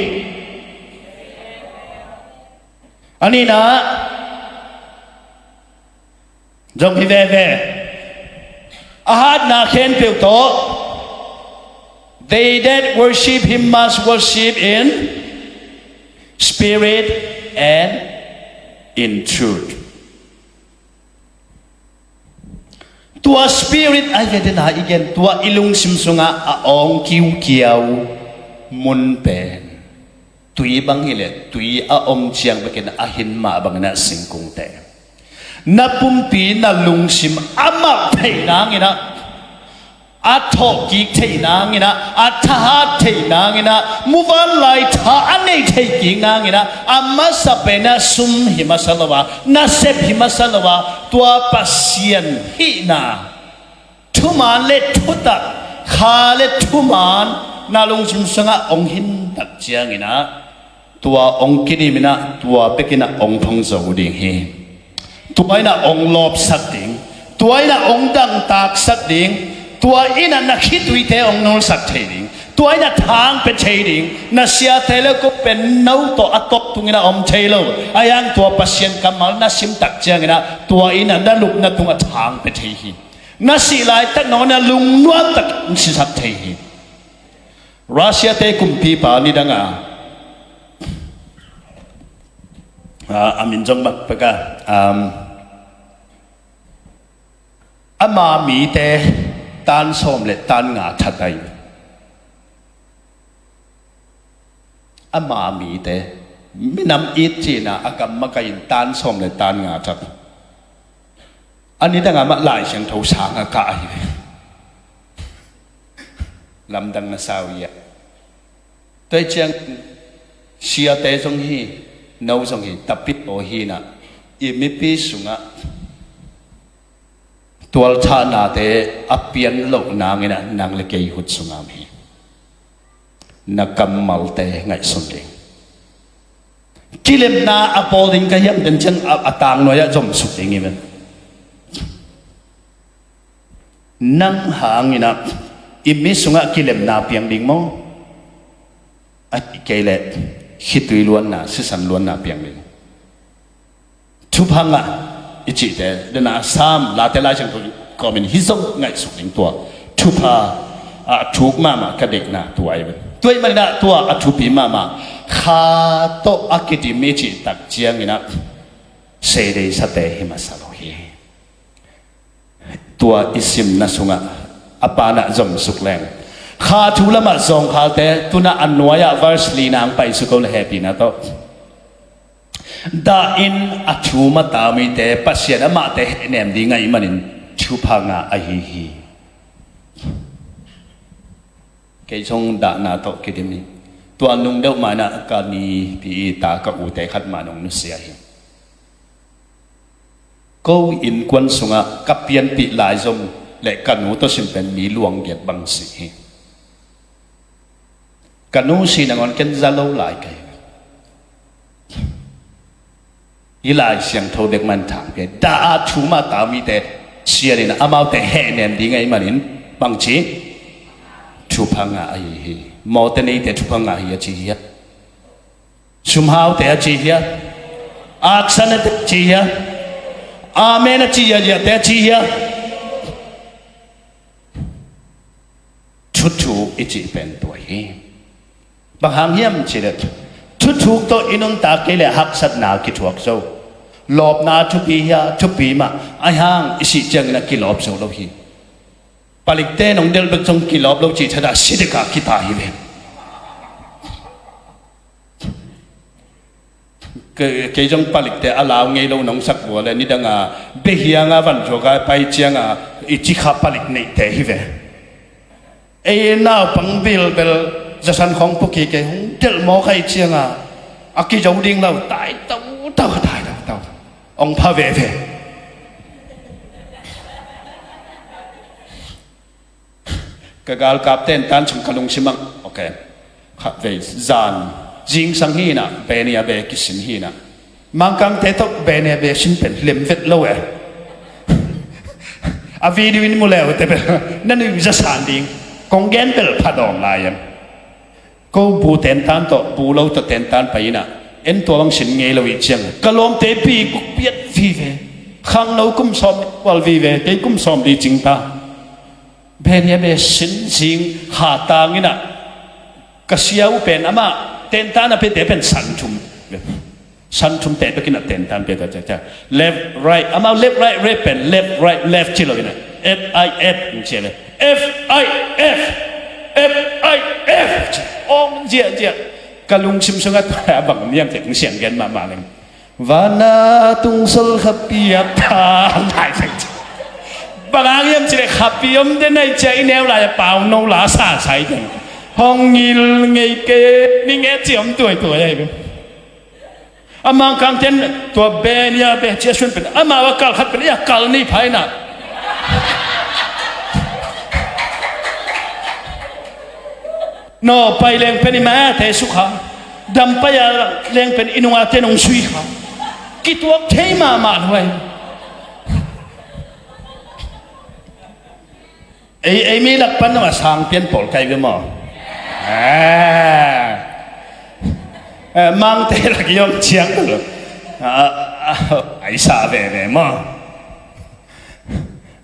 A nihna, zong hi veve. A hatna khempeuh tawh, they that worship him must worship in spirit and in truth. Tua spirit a hi ve dena i gen, tua i lungsim sungah a awng kiukiau mun pen tui bang hileh tui a om ciang bekin a hin mah bangin ah singkungte, na pumpi na lungsim a malh theih nangin ah, a thawhkik theih nangin ah, a thahat theih nangin ah, muvanlai tha a neih theih kik nangin ah, a masa pen ah sum hi masa lo a, nasep hi masa lo a, tua Pasian hihna thuman le thutak, kha le thuman na lungsim sungah hong hin tak ciangin ah, tua hong kidim in ah, tua bekin ah hong thong zo ding hi. Tua in ah hong lawpsak ding, tua in ah hong dangtaksak ding, tua in ah na khituite hong nulsak thei ding, tua in ah thang pia thei ding, na siate le ko pen no tawh a tawh tungin ah om thei lo. A yang tua Pasian kammal na sim tak ciangin ah, tua in ah na lupna tungah thang pia thei hi. Na sih laitak nangawn ah lungnuam takin sisak thei hi. Russia-te kumpipa nidang a, a, a min zong bang pek a, um, ama mite tan sawm le tan nga that ahi. Ama mite, minam it cihna a kam makaih in tan sawm le tan nga that. A nidang a mah Lai Siangtho sang a kah ahi ve. Lamdang na sa uh hiam? Tua hi ciang siate zong hi, no zong hi, tapit aw hi in ah, i mipi sungah tualthahnate a pian loh nangin ah nang le kei hut sungah om hi. Na kammalte ngaihsun ding. Kilemna a bawl ding ka hiam, den ciang a, a tangnuai ah zomsuk ding hi ven. Nang hangin ah i mi sungah kilemna piang ding maw? Ahih kei leh khitui luanna, sisan luanna piang ding. Thupha ngah i cihte, dena Sam, Late Lai Siangtho kawmin hih zong ngaihsuk ding tua. Thupha a thuk mahmah ka deihna tua ahi ve. Tua ahih manin ah tua a thupi mahmah, kha tawh a kidim i cih tak ciangin ah seideisate hi masa lo hi. Tua i simna sungah a panah zomsuk leng. Kha thu lamah zawngkhalte, tunah a nuai-ah verse lina hong paisuk o le hehpihna tawh. Dah in a thum a tau mite Pasian amahte hehnem ding ahih manin thupha ngah ahi hi. Kei zong dahna tawh kidim hi. Tua nung deuh mah in ah ka nipi i ta ka ute khat mah nong nusia hi. Ko innkuan sungah ka pianpih laizom le ka nu tawh sim pen mi luang giat bang si hi. Ka nu si nangawn ken za lo lai ka hi. Hih Lai Siangtho bek man thang pia, dah a thum a tau mite Sian in amaute hehnem ding ahih manin bangci thupha ngah ahi hi. Mawte neite thupha ngah hi a ci hi a. Sumhaute a ci hia? Aksan a ci hia? Amen a ci hia, liate a ci hia? Thuthuk i cih pen tua hi. Bang hang hiam cih leh, thuthuk tawh i nuntak kei leh haksatna kithuak zo. Lawpna thupi hi a, thupi mah, ahi hang i sih ciangin a kilawp zo lo hi. Palikte nong delh bek zong kilawp lo cih thadah si dek a kita hi ve. Kei, kei zong palikte a lau ngei lo nong sak vua le nidanga behianga van zuak a pai cianga i cikha palik neihte hi ve. Ei naupang bilbel zasan khawng pukik ei hong delh mawk ahih cianga a kizo ding lo, tai tau tau, tai tau tau. Hong pha veve. Ka galkapte in tan sung ka lungsim ang. Ok. Khatvei zan zingsang hi inah, benia be kisin hi inah. Mangkangte tawh benia be sin pen lemvet lo e. A video in mu le uh te pen na nuih zasan ding. Kong gen bel phadawm lai em. Ko bu tentan tawh, bu lo tawh tentan pai inah, en tua bang sin ngei lo ih ciang ka lawmte pi kuk piat vive. Khangno kum sawm kual vive, kei kum sawm li cingta. Benia be sin zing hatang inah, ka sia uh pen amah tentan a pete pen san thum. San thum teh bekin a tentan pia ta, cia, cia. Left, right, amau left, right, left pen left, right, left ci lo inah. F I F, cia le. F I F, F I F, cia. Om zia, zia. Ka lungsim sungah tua a bang niam tek siang gen mahmah leng. Vana tung sol khapiap ta lai tek. Bang ang yam ci le khapi om de nai cia i neu lai a pau no la sa sai tek. Hong ngil ngei ke, ning e ci om tuai tuai ai be. A Mangkangten tua benia be cia sun pen amau a kal khat pen ia kal ni phaina. No pai leng pen i mate sukha. Dam pai a leng pen i nunga te nung sui kha. Kituak thei mahmah huai. Ei, ei mi lak pan nong a sang pian pawl kai ve maw? Eh. Eh, mangte lak i om ciang lo. Ah, ah, ah, ai sa ve ve maw?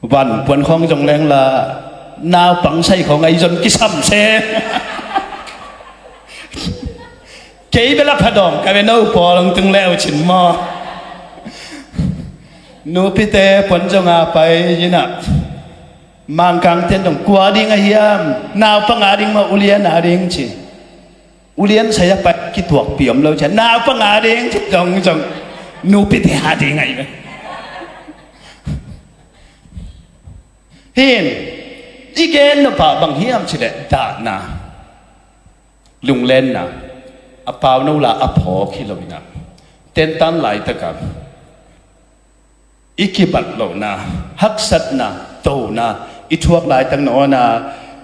Van puan khawng zong leng la naupang sai khawng ai zon kisam se. Kei bela phadawm ka ve no pawl ang tung leu cin maw? Nupite puan zonga pai inah. Mangkangten dong kua ding a hiam? Naupang a ding maw, ulian a ding ci. Ulian saya pai kituakpi om lo cia. Naupang a ding ci dong zong. Nupite a ding a i ve. Hin i gen nopah bang hiam ci leh dahna. Lunglenna, a pau no la a phawk hi lo inah. Tentan laitaka i kibat lohna, haksatna, tona i thuak laitak na ona,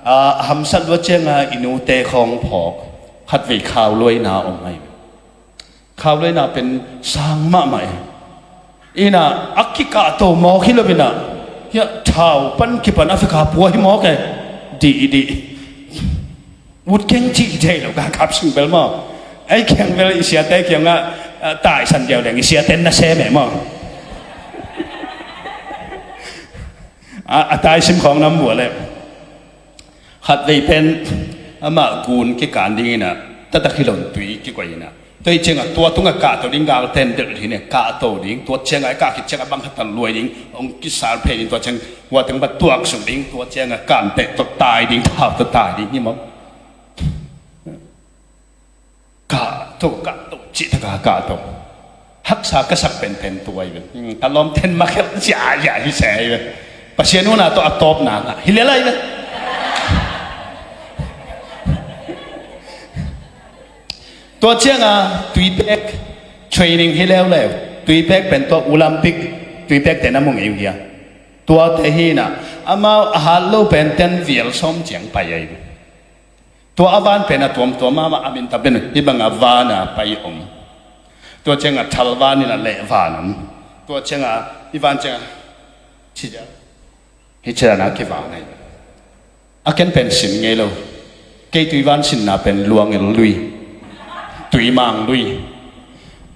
a hamsat lua cianga i nute khawng phawk khatvei khau luaina om ai. Khau luaina pen sang mahmah e. Inah a kikahto mawk hi lo inah. Hiah thau pan kipan a fika pua hi mawk e. Dih i dih. Ut keng cih thei lo ka kap sung bel maw? Ei keng bel i siate kiangah, ah, taisan diau leng i siate na sem e maw? A, a taisim khawng nam bua le. Khatvei pen amah gun kikan ding inah, tatak hi lo tui kikuai inah. Tua hi ciangah tua tungah kahto ding galten delh hi ne, kahto ding, tua ciangah i kah khit ciangah bang khat a luai ding, hong kisal phei ding, tua ciang hua teng ba tuak suk ding, tua ciangah kan peh tawh tai ding, thau tawh tai ding hi maw? Kahto, kahto, cih taka kahto. Haksa ka sak penpen tua hi ve. Hmm, ka lawmten makhelh ziahziah hi se hi ve. Pasian huna tawh a tawpna ngah hi lel ahi ve. Tua cianga tuipek training hi leuleu. Tuipek pen tua Olympic tuipek te na mu ngei uh hia? Tuate hi inah amau a hat lo pen ten vial sawm ciang pai ahi ve. Tua a van pen a tuamtuam mahmah a minta pen hih banga vana pai om. Tua cianga thal van inah leh van om. Tua cianga i van cianga hi cianga kivan ahi. A ken pen sin ngei lo. Kei tuivan sinna pen luangil lui, tuimang lui.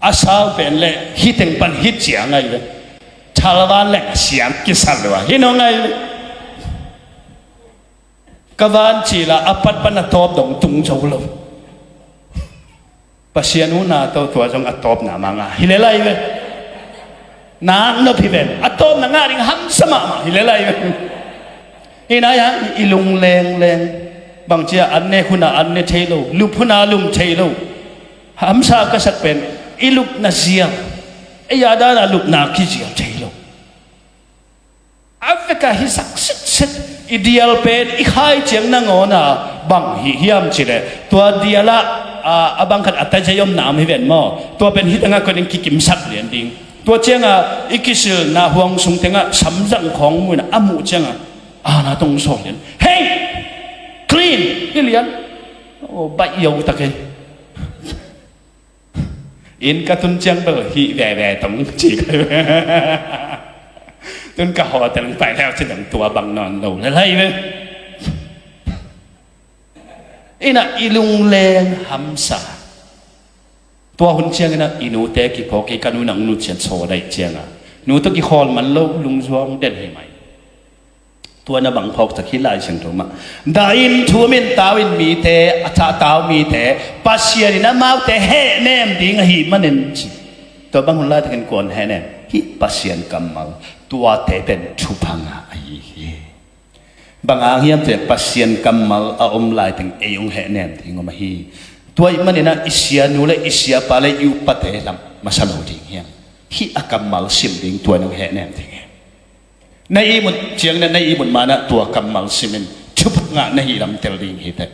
A sau pen le hiteng pan hit ciang ahi ve. Thal van leng siam kisal lo a hi nong ahi ve. Ka vancil ah a pat pan a tawp dong tung zo lo. Pasian huhna tawh tua zong a tawpna manga hi lel lai ve. Nak nop hi ven, a tawpna ngah ding hamsa mahmah hi lel lai ve. Hi nai hang i lung lengleng. Bangci a an ne hun a an ne thei lo, lup hun a lum thei lo. Hamsa ka sak pen i lupna zial, ei a dan a lupna kizial thei lo. A vek a hisak sitset, i dial pen i khai ciang nangawn a bang hi hiam cih leh, tua dial ah a, a bang khat a tazei omna om hi ven maw? Tua pen hi tangah koih ding, kikimsak lian ding. Tua ciangah i kisilna huang sung tengah samzang khawng muh in a, a muh ciangah a na tong sawl lian. Hei! Clean! Hi lian. Oh, baih yo ta kei. Inn ka tun ciang bel hih veve tong ci ka hi ve. Tun ka hotel pai leu ci dong tua bang nawn lo le lai ve. Inn ah i lungleng hamsa. Tua hun ciangin ah i nute kiphawk, kei ka nu nang nu ciat saw daih ciangah nu tawh kikhawl man lo, lungzuang den hi mai. Tua na bang phawk tak hi Lai Siangtho mah. Dah in, thum in, tau in mite, a thah tau mite, Pasian in amaute hehnem ding ahih manin ci. Tua bang hun laitakin kuan hehnem? Hih Pasian kammal, tuate pen thupha ngah ahi hi. Bang hang hiam cih leh Pasian kammal a om laiteng ei hong hehnem ding om ahi. Tua ahih manin ah i sianu le i siapa le i upate lam masa lo ding hiam? Hih a kammal sim ding, tua in hong hehnem ding hi. Na ihmut ciangin ah, na ihmut ma-in ah tua kammal simin thupha ngah na hih lam tel ding hi teh.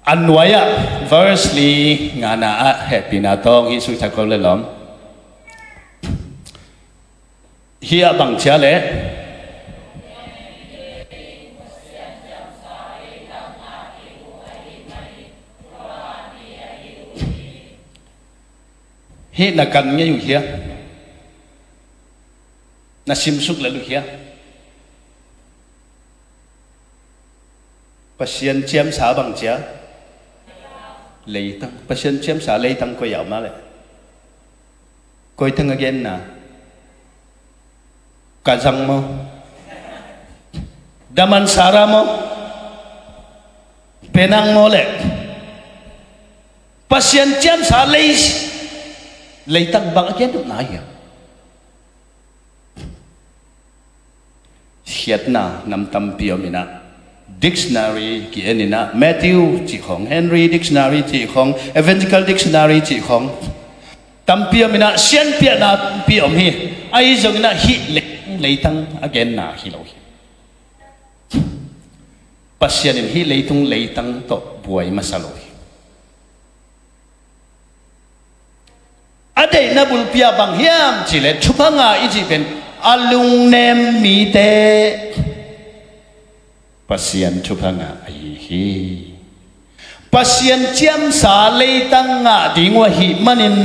A nuai-ah verse li ngana ah hehpihna tawh hih sung thak ko le lawm. Hih ah bang ci a leh, hih na kan ngei uh hia? Na simsuk lel uh hia? Pasian ciamsa bang ci a? Leitang. Pasian ciamsa leitang koi ah om a leh? Koi teng a genna? Kazang maw? Damansara maw? Penang maw leh? Pasian ciamsa lei, leitang bang a gen deuh nai hiam? Khiatna nam tampi om in ah, dictionary ki-en in ah, Matthew cih khawng, Henry Dictionary cih khawng, Evangelical Dictionary cih khawng tampi om in ah, sianpiahna tampi om hi. Ahi zongin ah hih le, leitang a genna hi lo hi. Pasian in hih leitung leitang tawh buai masa lo hi. A deihna bulpi ah bang hiam cih leh, thupha ngah i cih pen a lungnem mite Pasian thupha ngah ahi hi. Pasian ciamsa leitang ngah ding uh ahih manin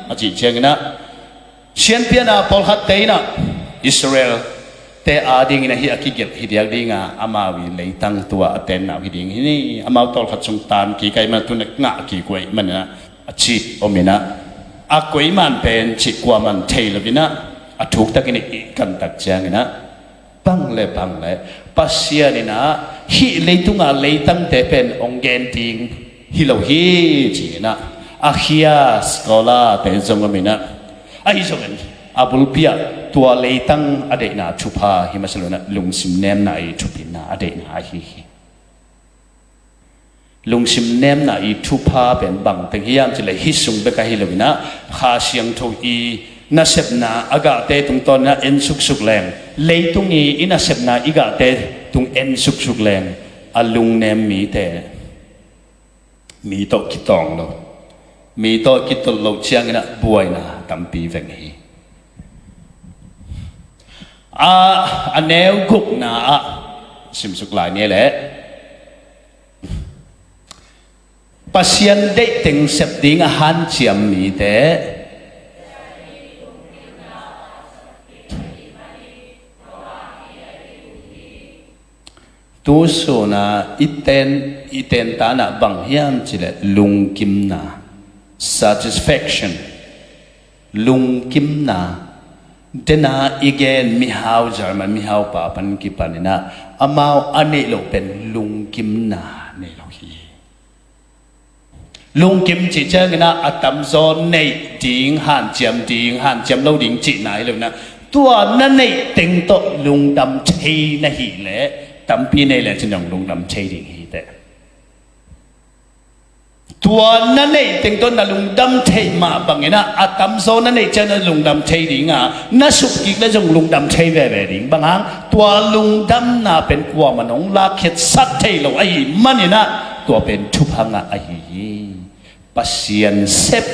a cih ciangin ah, sianpiahna pawlkhatte in ah Israel te adingin ah hih a kigelh hi diak ding a, amau i leitang tua a tenna uh hi ding hi ni, amau tawlkhat sung tan kik ahih manin, tu-in ngah kik uh ahih manin ah, a ci om in ah, a koiman pen cih kuaman thei lo in ah, a thuktakin i kan tak ciangin ah, bang le bang le Pasian in ah hih leitung a leitangte pen hong gen ding hi lo hi, ci in ah a khia scholar-te zong om in ah, ahi zongin a bulpi ah tua leitang a deihna thupha hi masa lo in ah, lungsim nemna i thupina a deihna ahi hi. Lungsim nemna i thupha pen bang teng hiam cih leh, hih sung bek ahi lo in ah, Kha Siangtho i nasepna a gahte tungtawn in ah en suksuk leng, leitung i i nasepna i gahte tung en suksuk leng, a lungnem mite, mi tawh kitawng lo, mi tawh kitolh loh ciangin ah buaina tampi veng hi. A, a neu gukna ah simsuk lai ni leh, Pasian deih teng sep ding a hanciam mite. Tu sun a i ten, i tentan ah bang hiam cih leh lungkimna, satisfaction, lungkimna, Dena i gen mihau, German mihau pa pan kipaninah amau a neih loh pen lungkimna nei lo hi. Lungkim cih cianginah a tamzaw neih ding, hanciam ding, hanciam lo ding cihna hi loinah, tua na neih teng tawh lungdam thei na hih leh, tampi nei lecin zong lungdam thei ding hi teh. Tua na neih teng tawh na lungdam theih mah banginah a tamzaw na neih ciang na lungdam thei dinga, na suk kik le zong lungdam thei veve ding. Bang hang, tua lungdamna pen kuamah nong lakkhiatsak thei lo ahih maninah tua pen thupha ngah ahi hi. Pasian sep,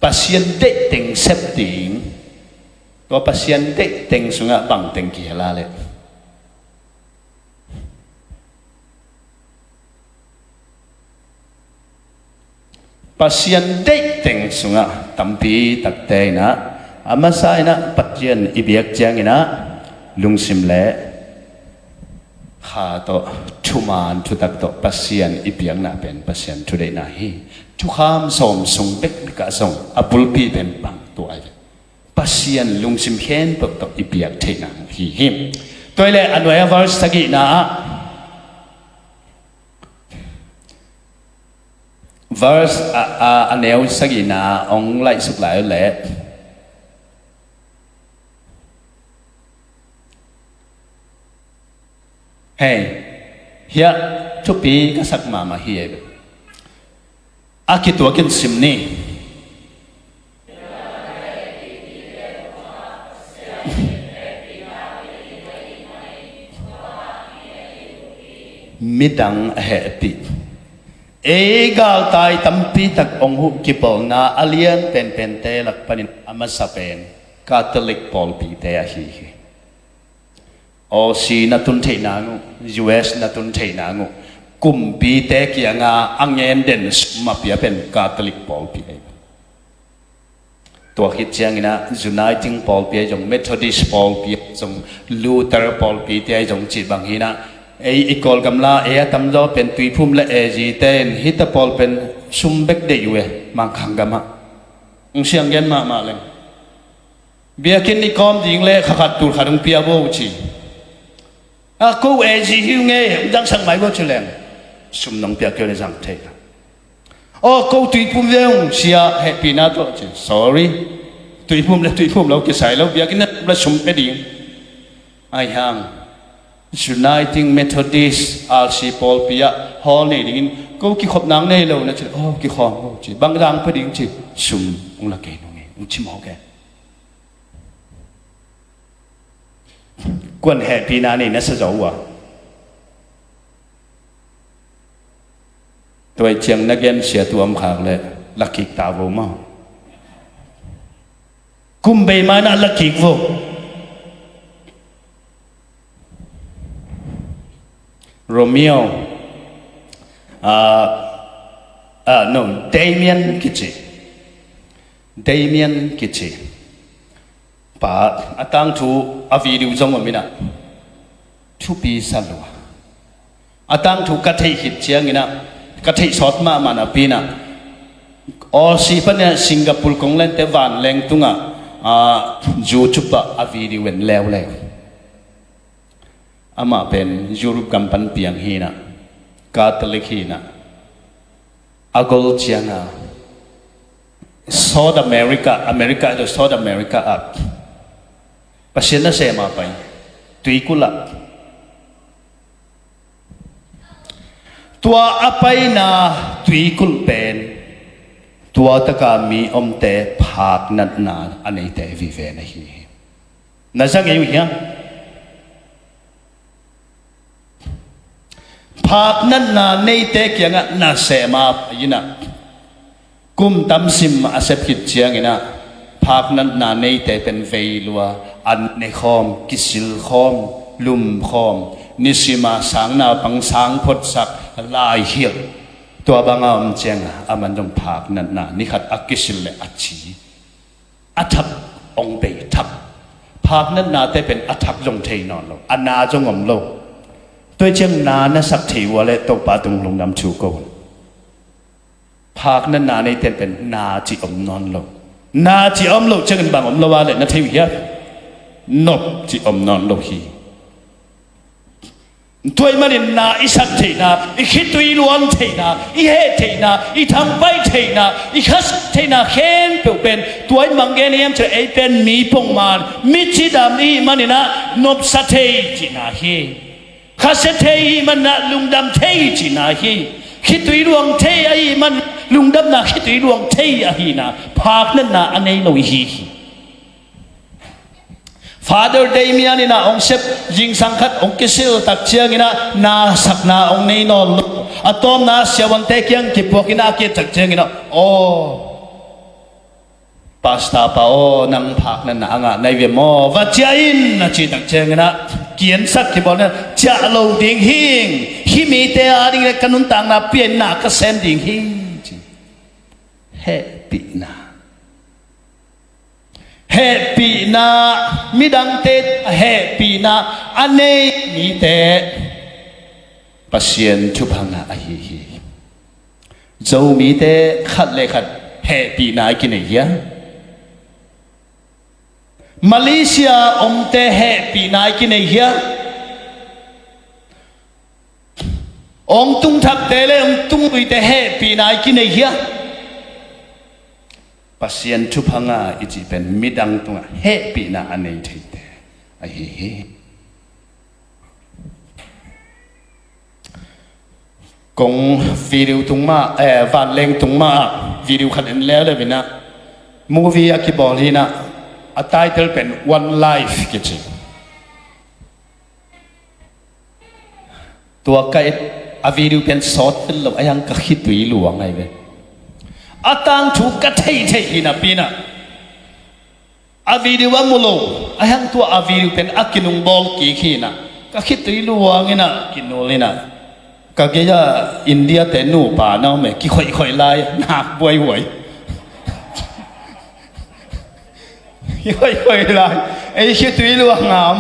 Pasian deih teng sep ding. Tua Pasian deih teng sungah bang teng kihel a leh, Pasian deih teng sungah tampi takte inah, a masa inah Pasian i biak cianginah lungsim le kha tawh, thuman thutak tawh Pasian i biakna pen Pasian thudeihna hi. Thukham sawm sung bekbekah zong a bulpi pen bang tua hi. Pasian lungsim khempeuh tawh i biak theihna hi hi. Tua hi leh a nuai a verse sagihna ah, verse a, a, a neu sagihna ah hong laihsuk lai uh leh, hei, hiah thupi ka sak mahmah hi ei. A kituakin sim ni. Midang a hehpih. Ei galtai tampi tak hong huh kipawlna a lian penpente lak panin a masa pen Catholic pawlpite ahi hi. Aussie na tun theih nang uh, U S na tun theih nang uh, kumpite kianga a ngen den sum a pia pen Catholic pawlpi ahi. Tua khit cianginah Uniting pawlpi ahi zong, Methodist pawlpi ahi zong, Luther pawlpite ahi zong cih bang hinah, ei i Kawlgam la ei a tamzaw pen Tuiphum le A G te in hita pawl pen sum bek deih uh e, Mangkhang gamah. Hong siang gen mahmah leng. Biakinn i kawm ding le kha khat tul khat hong pia bo ci. A ko A G hi uh nge, hong dangsak mai bo ci leng. Sum nong pia kei le zang thei. Aw ko Tuiphum ve hong sia hehpihna tawh ci. Sorry. Tuiphum le Tuiphum lo kisai lo, biakinn le sum pia ding. Ahi hang Uniting Methodist R C pawlpi ah hall nei dingin ko kikhop nang nei lo na ci. Aw kikhawm ko ci. Bang dang pia ding ci. Sum hong la kei nung e, hong ci mawk e. Kuan hehpihna nei na sa zo uh a. Tua ciang na gensia tuam khak le lakik ta vo maw? Kum bei mai na lakik vo. Romeo, ah, ah, no, Damien kici. Damien kici pa a tangthu a video zong om inah, thupi sa lua. A tangthu ka theih khit cianginah, ka theih sawt mahmah napi inah, Aussie panin Singapore kong lente vanleng tungah, ah, YouTube ah a video en leuleu. Amah pen Europe gam pan piang hinah, Catholic hinah, a gol cianga South America, America to South America ah Pasian nasem a pai, tuikulh ah. Tua a paina tuikulh pen tua taka mi omte phaknatna a neite vive na hi hi. Na za ngei uh hiam? Phaknatna neite kiangah nasem a pai inah, kum tam sim a sep khit cianginah, phaknatna neite pen vei lua, an ne khawm, kisil khawm, lum khawm, nisim a sang naupang sang photsak, lai hilh. Tua banga om cianga a man zong phaknatna ni khat a kisil le a ci. A thak hong bei thak. Phaknatnate pen a thak zong thei nawn lo, a na zong om lo. Tua ciang na na sak thei uh a leh Topa tung lungdam thu ko. Phaknatna neite pen na cih om nawn lo. Na cih a om loh ciangin bang om lo a leh na thei uh hiam? Nop cih om nawn lo hi. Tua ahih manin na i sak theihna, i khitui luang theihna, i heh theihna, i thangpai theihna, i khasak theihna khempeuh pen tua in bang gen hiam cih leh ei pen mi pongman, mi cidam i hih manin ah nopsa thei cihna hi. Khasia thei i hih manin ah lungdam thei cihna hi. Khitui luang thei i hih manin lungdamna khitui luang thei ahihna, phaknatna a nei lo i hi hi. Father Damien in ah hong sep zingsang khat hong kisil tak ciangin ah na sakna hong nei nawn lo. A tawpna siavuante kiang kipuak in ah a ki-et tak ciangin ah, "Aw, Pastor pa aw, nang phaknatna a ngah na hi ve maw? Va ciah in," a cih tak ciangin ah, ki-ensak kibawl in ah, "Ciah lo ding hi ing. Hih mite a ding leh ka nuntakna pia in ah ka sem ding hi," ci. Hehpihna. Hehpihna, midangte hehpihna a nei mite Pasian thupha ngah ahi hi. Zomite khat le khat hehpihna i kinei hia? Malaysia omte hehpihna i kinei hia? Hong tung thakte le hong tung luite hehpihna i kinei hia? Pasian thupha ngah i cih pen midang tungah hehpihna a nei theite ahi hi. Kong video tung mah, eh, vanleng tung mah ah video khat en leuleu in ah, movie a kibawl hi in ah, a title pen One Life kici. Tua ka et a video pen sawt tel lo, a hiang ka khitui luang ahi ve. A tangthu ka theihtheih hi napi in ah, a video a mu lo, a hiang tua a video pen a kinungbawl kik hi in ah, ka khitui luang in ah, kinul in ah, ka gei-ah India-te nupa na om e, kikhoihkhoih lai, nak buaihuai. Kikhoihkhoih lai, ei khitui luang ngam.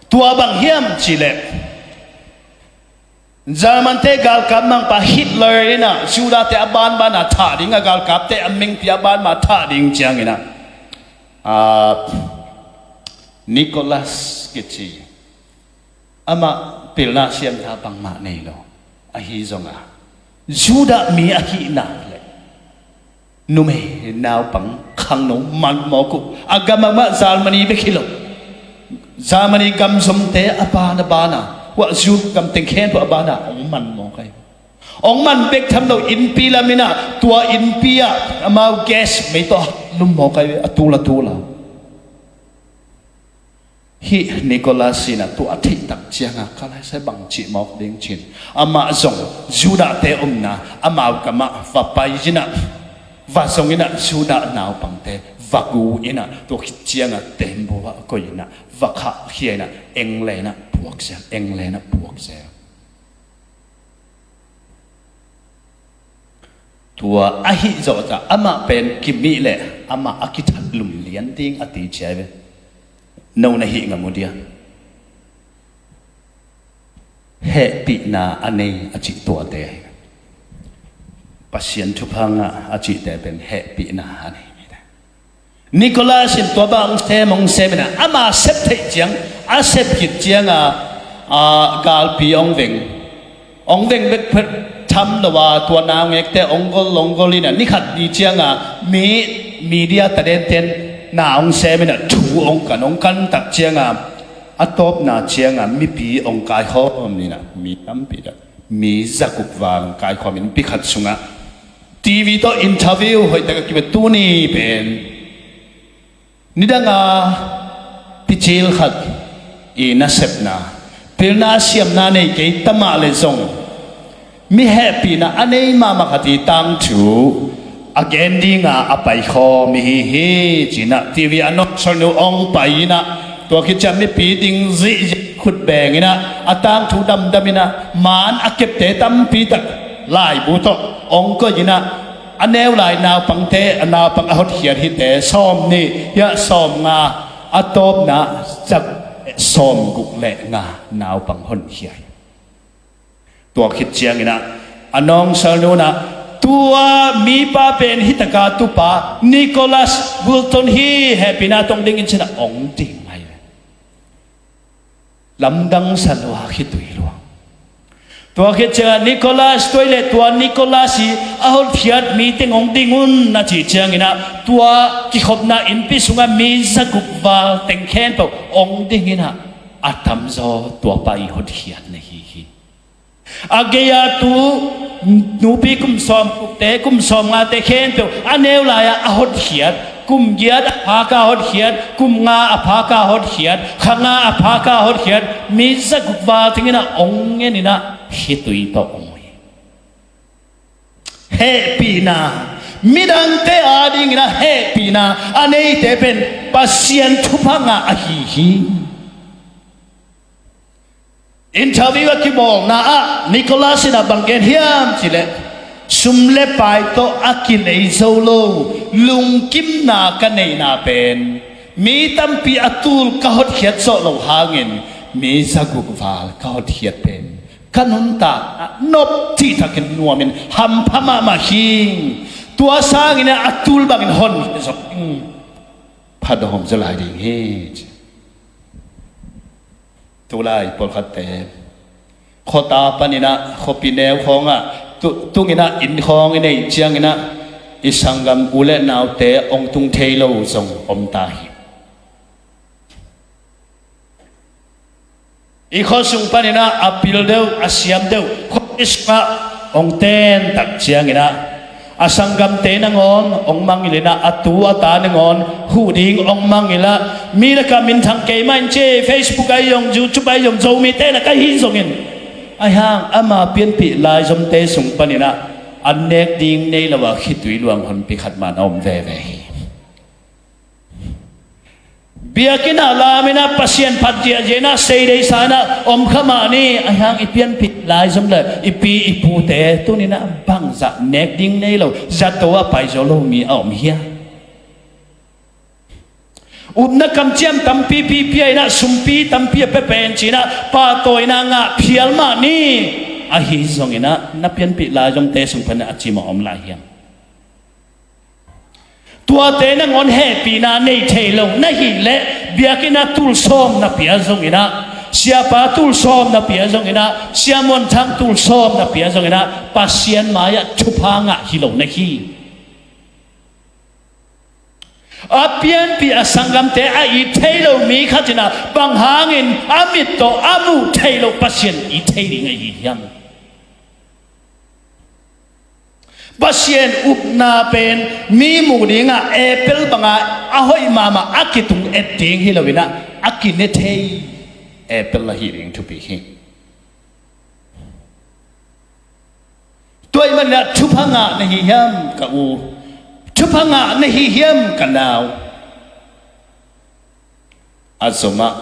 Tua bang hiam cih leh, German-te galkap mangpa Hitler in ah Judah-te a banban a thah ding, a galkapte a mengpi a banban a thah ding ciangin ah, ah, Nicholas kici, amah pilna siamna bangmah nei lo, ahi zongin Judah mi ahih nak leh numei naupang khangno man mawk uh. A gam ah mah Germany bek hi lo, Germany gam zomte a ban a ban a, huah Jew gam teng khempeuh a ban a hong man mawk ahi. Hong man bek tham lo, innpi lam in ah, tua innpi ah amau gas mei tawh lum mawk ahi, a tul a tul a. Hih Nicholas in ah tua a theih tak ciangin, ka lai sai bang cih mawk ding ci-in, amah zong Judah-te omna, amau gam ah va pai in ah, va zong in ah, Judah naupangte va gu in ah, tua khit ciangin tembaw ah koih in ah, va khahkhia in ah, England ah puak zel, England ah puak zel. Tua ahi zawh ciang amah pen kimih leh amah a kithatlum lian ding a ti cia ve. No na hih ngam uh dia? Hehpihna a nei a cih tuate ahi. Pasian thupha ngah a cihte pen hehpihna a nei mite. Nicholas in tua bang hong sem, hong sem in ah, ama sep theih ciang, a sep khit ciangin, a, galpi hong veng. Hong veng bek phet tham lo a, tua naungekte hong gol, hong gol in ah, ni khat ni ciangin, mi, media tadenten na hong sem in ah, thu hong kan, hong kan tak ciangin, a tawpna ciangin, mipi hong kaikhawm in ah, mi tampi tak, mi za guk val hong kaikhawm in, pi khat sungah, TV tawh interview hoih tak a kibang tuni pen. Nidang a picil khat i nasepna, pilna siamna nei kei ta mah leh zong, mi hehpihna a nei mahmah khat i tangthu a gen dinga a paikhawm i hi hi, ci-in ah TV a nawngsalnu hong pai in ah, tua khit ciang mipi ding zihziah khut beng in ah, a tangthu damdam in ah, man a kepte tampi tak laibu tawh hong koih in ah, a neu lai naupangte, a naupang a hotkhiat hite sawmnih, hiah sawmnga, a tawpna zak sawmguk le nga naupang honkhia hi. Tua khit ciangin ah, a nawngsalnu in ah, Tua mipa pen hih taka tupa Nicholas Wilton hi. Hehpihna tawh hong ding in ci-in ah hong ding hi. Lamdang sa lua, khitui lua. Tua khit ciangah Nicholas, tua hi leh tua Nicholas i a hotkhiat mi teng hong ding un a cih ciangin ah, tua kikhopna innpi sungah mi zaguk val teng khempeuh hong ding in ah, a tamzaw tuapa i hotkhiat na hi hi. A gei-a tu nupi kum sawm, kukte kum sawm ngate khempeuh a neu lai-ah a hotkhiat, kum giat a phaka hotkhiat, kum nga a phaka hotkhiat, kha nga a phaka hotkhiat, mi zaguk val teng in ah hong ngen in ah, khitui tawh hong hi. Hehpihna, midangte adingin ah hehpihna a neite pen Pasian thupha ngah ahi hi. Interview a kibawlna ah Nicholas in ah bang gen hiam cih leh, sum le pai tawh a kilei zo lo lungkimna ka neihna pen mi tampi a tul ka hotkhiat zawh loh hangin mi zaguk val ka hotkhiat pen ka nuntakna ah nop cihtakin nuamin hampha mahmah hi. Tua sangin ah a tul bangin hon zong pha dawm zaw lai ding hi, ci. Tulai pawlkhatte khuata panin ah, khuapi neu khawngah, tu-, tungin ah inn khawng i neih ciangin ah, i sanggam u le naute hong tung thei lo zong om ta hi. I khua sung panin ah a pil deuh, a siam deuh, khuapi sungah hong ten tak ciangin ah, a sanggamte nangawn hong mangngilh in ah, a tu a ta nangawn huh ding hong mangngilh ah, mi lakah minthang kei mah in ci, Facebook ahi zong, YouTube ahi zong, Zomite lakah hi zongin, ahi hang ama pianpih laizomte sung panin ah an nek ding nei lo a khitui luang honpi khat mah na om veve hi. Biakinn ah lam in ah Pasian phat ziahziah in ah, sei deihsa in ah om kha mah ni. Ahi hang i pianpih laizom le i pi i pute tuni-in ah bangzah nek ding nei lo, zato ah paizaw lo mi a om hiam? Upna kamciam tampipi pia in ah, sumpi tampi a pia pen ci-in ah pahtawina ngah phial mah ni. Ahi zongin ah na pianpih laizomte sung panin ah a cimawh om lai hiam? Tuate nangawn hehpihna nei thei lo na hih leh, biakinn ah tul sawm na pia zongin ah, siapa tul sawm na pia zongin ah, siamuanthang tul sawm na pia zongin ah, Pasian mai-ah thupha ngah hi lo na hi. A pianpih a sanggamte a it thei lo mi khat in ah, bang hangin a mit tawh a muh theih loh Pasian it thei ding ahi hiam? Pasian upna pen mi muh dingah apple bangah a hoih mahmah a kitung et ding hi lo-in ah, a kine thei apple ahi ding thupi hi. Tua ahih manin ah thupha ngah na hi hiam ka u? Thupha ngah na hi hiam ka nau? A zomah,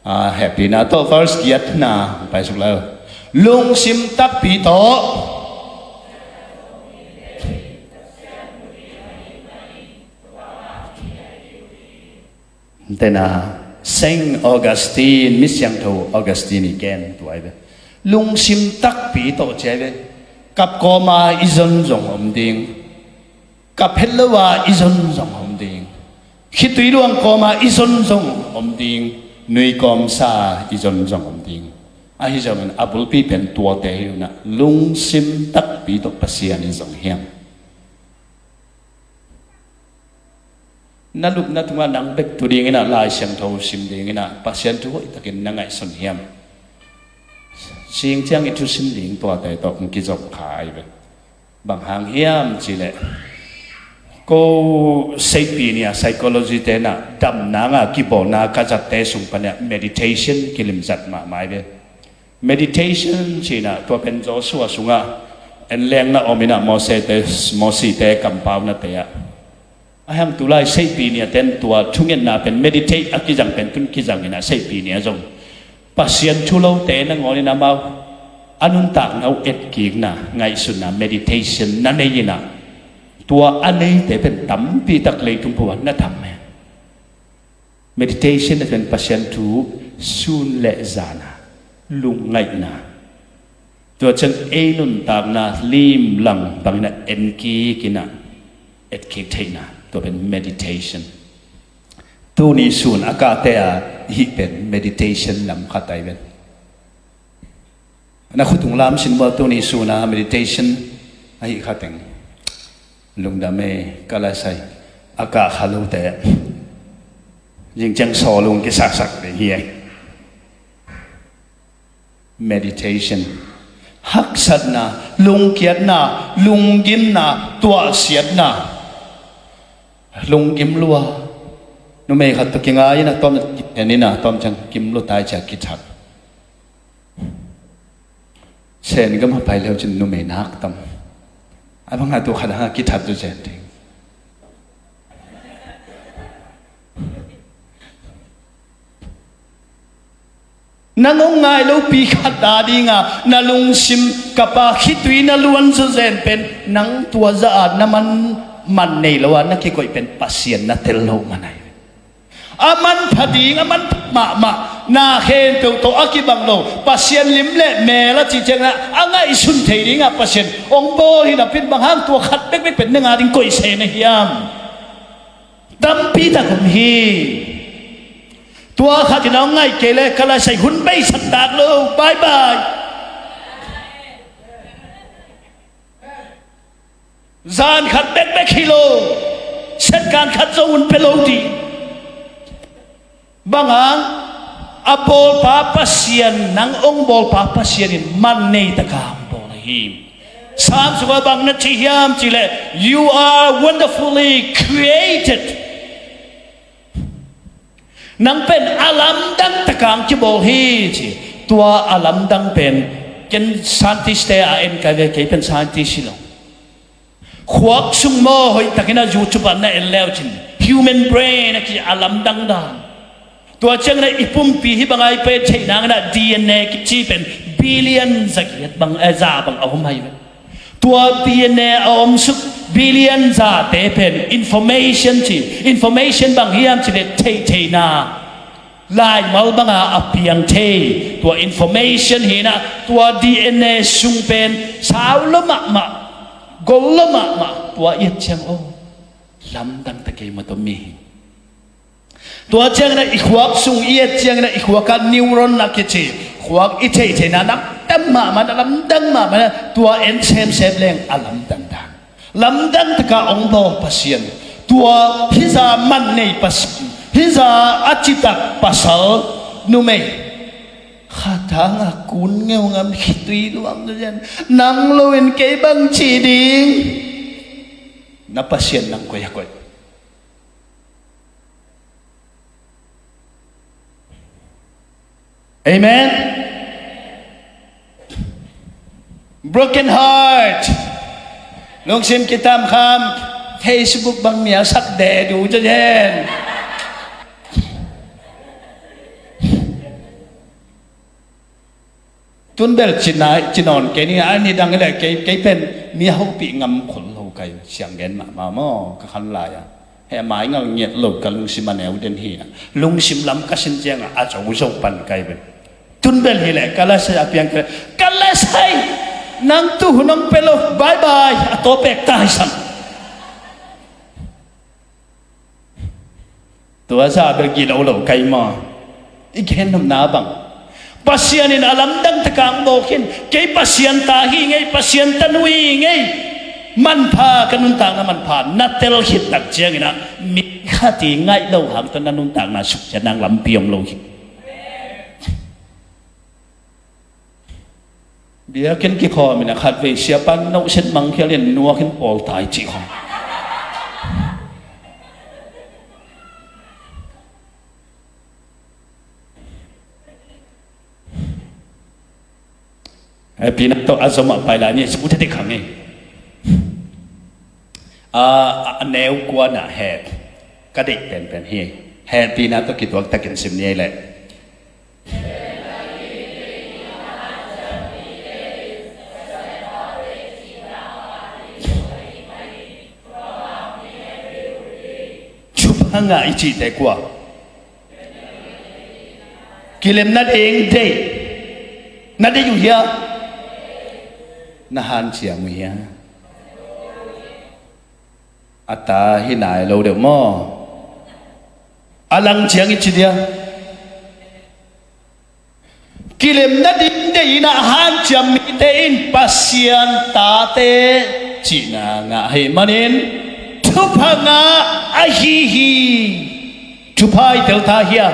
a, hehpihna tawh verse giatna paisuk lai. Lungsim takpi tawh. Tena, Saint Augustine, mi siangtho Augustine i gen tua hi ve. Lungsim takpi tawh ci hi ve. Kap kawma i zon zong om ding. Kap het lo a i zon zong om ding. Khitui luang kawma i zon zong om ding. Nui kawmsa i zon zong om ding. Ahi zongin a bulpi pen tuate hi un ah, lungsim takpi tawh Pasian i zong hiam? Na lupna tungah nang bek tu dingin ah, Lai Siangtho sim dingin ah, Pasian thu hoihtakin na ngaihsun hiam? Sing ciang i thusim ding tuate tawh hong kizom kha ahi ve. Bang hang hiam cih leh, ko seihpih ni-a psychology-te in ah, damna ngah kibawlna ka zatte sung pan ah meditation kilimzat mahmah ahi ve. Meditation cih in ah, tua pen Joshua sungah en leng na om in ah, Mosete, Mosite kampaunate ah. Ahi hang tulai seihpih ni-a ten tua thungetna pen meditate a kizang pen tun kizang in ah, seihpih ni-a zong Pasian thu lote nangawn in amau a nuntakna uh etkikna, ngaihsutna, meditation na nei in ah, tua a neite pen tampi tak leitung pua na tham hi. Meditation na pen Pasian thu sun le zan a lungngaihna, Tua ciang ei nuntakna limlang bangin a en kik in a, et kik theihna, tua pen meditation. Tuni sun a kahte a hih pen meditation lam khat ai ven. Na khutung lam sin bua tuni sun a meditation a hih khat teng. Lungdam e, ka la sai. A kah kha lote. Zing ciang sawlung kisaksak ding hi e. Meditation. Haksatna, lungkiatna, lunggimna, tuahsiatna. Lunggim lua. Numei khat tawh kingai in a tom, en in a tom ciang gim lua tai cia kithat. Sen gam a pai leu cin numei nak tam. A bang a tu khat a kithat tu zen ding. Nang hong ngai lopi khat a dinga na lungsim kapa khitui na luan zawzen pen nang tua za a na man, man nei lo a na kikoih pen Pasian na tel loh man ai. A manpha ding a manpha mahmah na khempeuh tawh a kibang lo Pasian lim le mel a cih ciangin a ngaihsun thei dingah Pasian hong bawl hi napi in bang hang tua khat bekbek pen na nga ding koih se na hiam? Tampi tak om hi. Tua khat in a hong ngaih kei le ka la sai hun beisak tak lo. Bye bye. Zan khat bekbek hi lo. Setkan khat zo un pe lo ding. Bang hang a bawlpa Pasian nang hong bawlpa Pasian in man nei taka hong bawl ahi. Sam sungah bang na ci hiam cih leh, "You are wonderfully created." Nang pen a lamdang taka hong kibawl hi ci. Tua a lamdang pen ken scientist te a en kai ve, kei pen scientist hi lo. Khuak sung maw hoih takin a YouTube ah na en leu cin human brain a kici a lamdang dan. Tua ciangin a i pumpi hih bang a i pai theih nangin a D N A kici pen billion za giat bang, eh, za bang a om hai ve. Tua D N A a om suk billion zate pen information ci, information bang hiam cih leh theihtheihna. Laimal banga a piang thei tua information hi in a, tua D N A sung pen sau lo mahmah, gol lo mahmah, tua i et ciang aw, lamdang ta kei maw tua mi hi. Tua ciangin a i khuak sung i et ciangin a i khuak a neuron a kici, khuak i theihtheihna lamdang mahmah, lamdang mahmah, tua en semsem leng a lamdang dan. Lamdang taka hong bawl Pasian, tua hih zah man nei Pasian, hih zah a citak pasal numei khat hangah kun ngeu ngam khitui luang tu cian nang loin kei bang ci ding. Na Pasian nang koi a koi. Amen. Broken heart. Lungsim kitamkham. Facebook bang mi a sak deh du cia zen. Tun bel cinai cinon kei ni a ni dang le kei, kei pen mi a hopih ngam khol lo kai siang gen mahmah maw ka khan lai a. He mai ngal ngiat lo ka lungsim a neu den hi a. Lungsim lam ka sin ciang a a zo zo pan kai ve. Tun bel hi le ka la sai a piang kai. Ka la sai nang tu hun hong pe lo bye bye a to pek tai sam. Tua zah bel gilo lo kai maw? I gen nopna bang? Pasian in a lamdang taka hong bawl khin, kei Pasian ta hi ngei, Pasian tanu hi ngei. Manpha, ka nuntakna manpha na tel khit tak ciangin a mi khat i ngaih lo hang tawh na nuntakna suk ciang nang lampi om lo hi. Biakinn kikhawm in a khatvei siapa nohset mangkhial in nuak in pawl tai cih khawm. Hehpihna tawh a zom ah pai lai ni, sum uh thei khang hi. A, a neu kuana he ka deih penpen hi. Hehpihna tawh kituak takin sim ni ei leh. Cuphanga i cihte kua? Kilem nading deih. Na deih uh hia? Na hanciam uh hia? A ta hi nai lo deuh maw? A lang ciang i ci dia. Kilem nading deih in a hanciam mite in Pasian tate cihna ngah ahih manin thupha ngah ahi hi. Thupha i tel ta hia?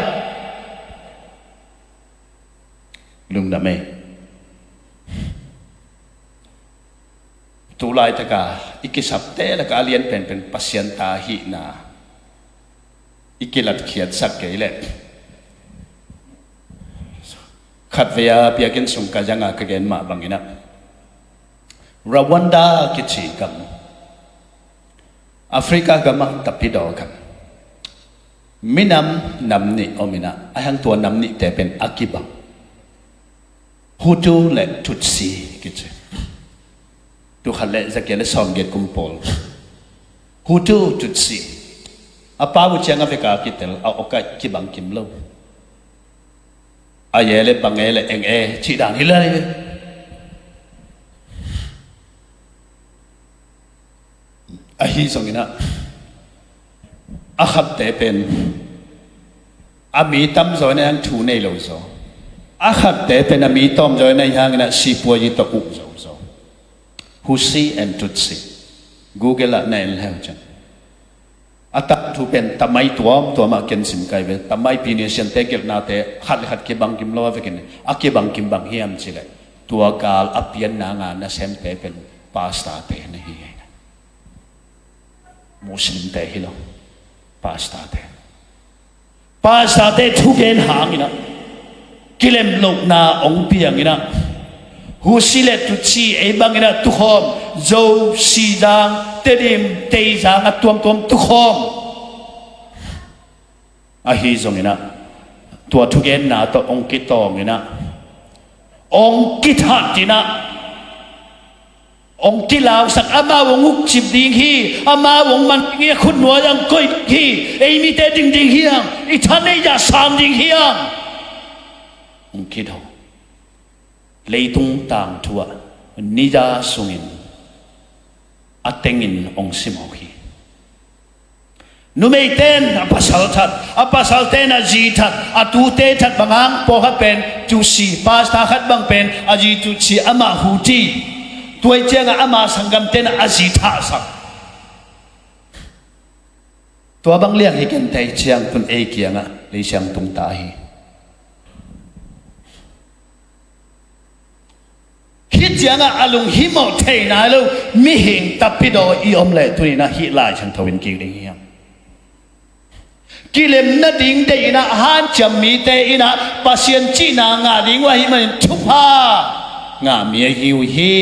Lungdam ei. Tu laitaka i kisapte laka a lian penpen Pasian ta hihna i kilatkhiatsak kei leh, khatvei a biakinn sung ka zanga ka gen mah banginah Rwanda kici gam, Africa gam a tapidaw gam, minam nam nih om inah a hang tua nam nihte pen a kibang, Hutu le Tutsi kici. Tul khat le za giat le sawmgiat kum pawl Hutu, Tutsi. A pau uh ciang a veka kitel, a awka kibang kim lo. A ye le bang e le eng e cih dan hi lai. Ahi zonginah a khatte pen a mi tamzaw in a hang thu nei lo zaw, a khatte pen a mi tawmzaw in a hang inah sipuayi tawh uh zo zaw. Husi and Tutsi. Google ah na en leu cian a tangthu pen tamai tuamtuamah ken sim kai ve. Tamai pinesiante gelhnate khat le khat kibang kim lo a vekin a kibang kim bang hiam cileh tua gal a pianna nga nasemte pen pastate na hi. Muslimte hi lo. Pastate, pastate thugen hanginah kilem lohna hong pianginah Husi le Tutsi ei banginah tukhawm, Zo, Sizang, Tedim, Teizang a tuamtuam tukhawm. Ahi zonginah tua thugenna tawh hong kitawnginah hong kithatinah hong kilausak, amau hong ukcip ding hi, amau hong man ding hi, a khutnuai hong koih ding hi, ei mite ding ding hiang, i than ei zah sang ding hiang. Hong kidong. Leitung tangthu ah niza sungin a tengin hong simawk hi. Numeiten a pasal that, a pasalten a zi that, a tute that, bang hang pawlkhat pen Tutsi, pasta khat bang pen a zi Tutsi, amah Huti. Tua ih ciangah ama sanggamten a zi thahsak. Tua bang liang hi kentei ciang tun ei kiangah lei siangtung ta hi. Hih ciangah a lunghimawh thei nai lo mihing tapidaw i om leh tuninah hih Lai Siangtho in kik ding hiam? Kilem nading deih inah hanciam mite inah Pasian cihna ngah ding uh ahih manin thupha ngah mi ahi uh hi.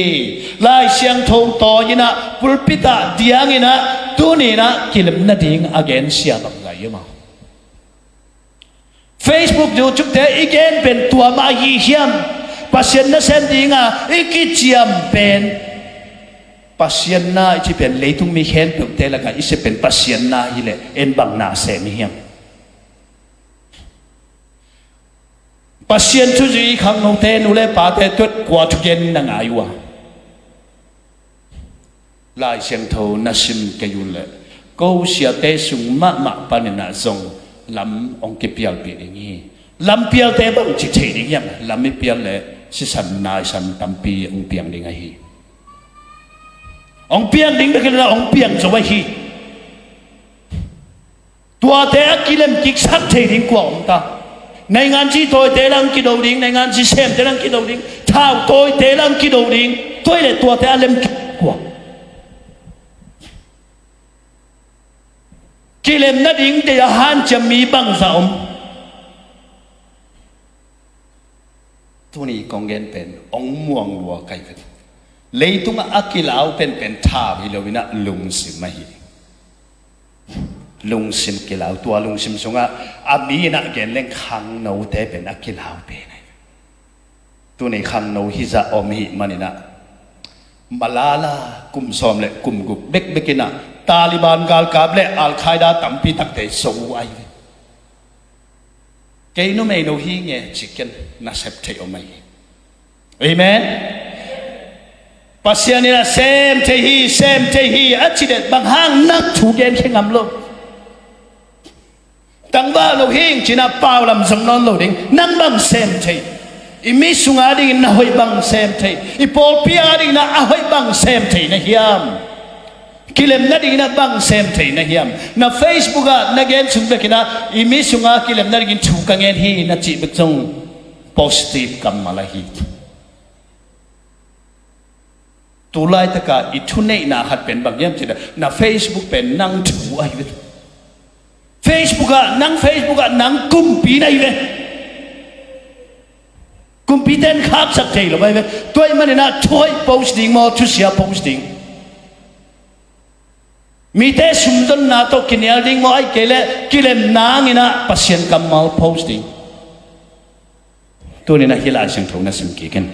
Lai Siangtho tawi inah pulpit ah dianginah tuninah kilem nading a gen sia bangzah i om a? Facebook, YouTube te i gen pen tua mah ahi hiam? Pasian nasem dinga i kiciam pen Pasian na i ci pen leitung mi khempeuhte lakah i sep pen Pasian na hileh en bang na sem i hiam? Pasian thuzui khangnote nu le pate tuat kua thugen na ngai uh a? Lai Siangtho na sim kei uh leh ko siate sung mahmah paninah zong lam hong kipialpih ding hi. Lam pialte bang ci thei ding hiam? Lam i pial leh sisan naisan tampi hong piang ding ahi. Hong piang ding bek hi lo, hong piang zo ahi. Tuate a kilemkiksak thei ding kua om ta? Nainganci tawite lang kido ding, nainganci semte lang kido ding, thau tawite lang kido ding. Tua hileh tuate a lemkik kua? Kilem nading deih a hanciam mi bangzah om? Tuni kong gen pen hong muang lua kai vet. Leitungah a kilau penpen thau hi loinah lungsim ahi. Lungsim kilau, tua lungsim sungah a mi inah gen leng khangnote pen a kilau pen ahi. Tuni khangno hizah om hih maninah Malala kum sawm le kum guk bekbek inah Taliban galkap le Al-Qaeda tampi takte zo uh ahi ve. Kei numeino hi nge ciken nasep theih om ahi. Amen. Pasian in a sem thei hi, sem thei hi a cih leh bang hang nang thu genkhia ngam lo? Tangval lo hing ci-in a paulam zong nawn lo ding. Nang bang sem thei? I mi sung adingin na hoih bang sem thei? I pawlpi adingin a hoih bang sem thei na hiam? Kilem nadingin a bang sem thei na hiam? Na Facebook ah na gen sung bekin a, i mi sung a kilem nadingin thu ka ngen hi na cih bek zong positive kammal ahi. Tu laitaka i thuneihna khat pen bang hiam cih leh, na Facebook pen nang thu ahi ve. Facebook ah, nang Facebook ah nang kumpi na hi ve. Kumpite in khaksak thei lo ahi ve. Tua ahih manin a thuhoih post ding maw, thusia post ding? Mite sumdonna tawh kinial ding maw, ahih kei leh kilemna hangin a Pasian kammal post ding? Tuni-in a hih Lai Siangtho na sim kik in.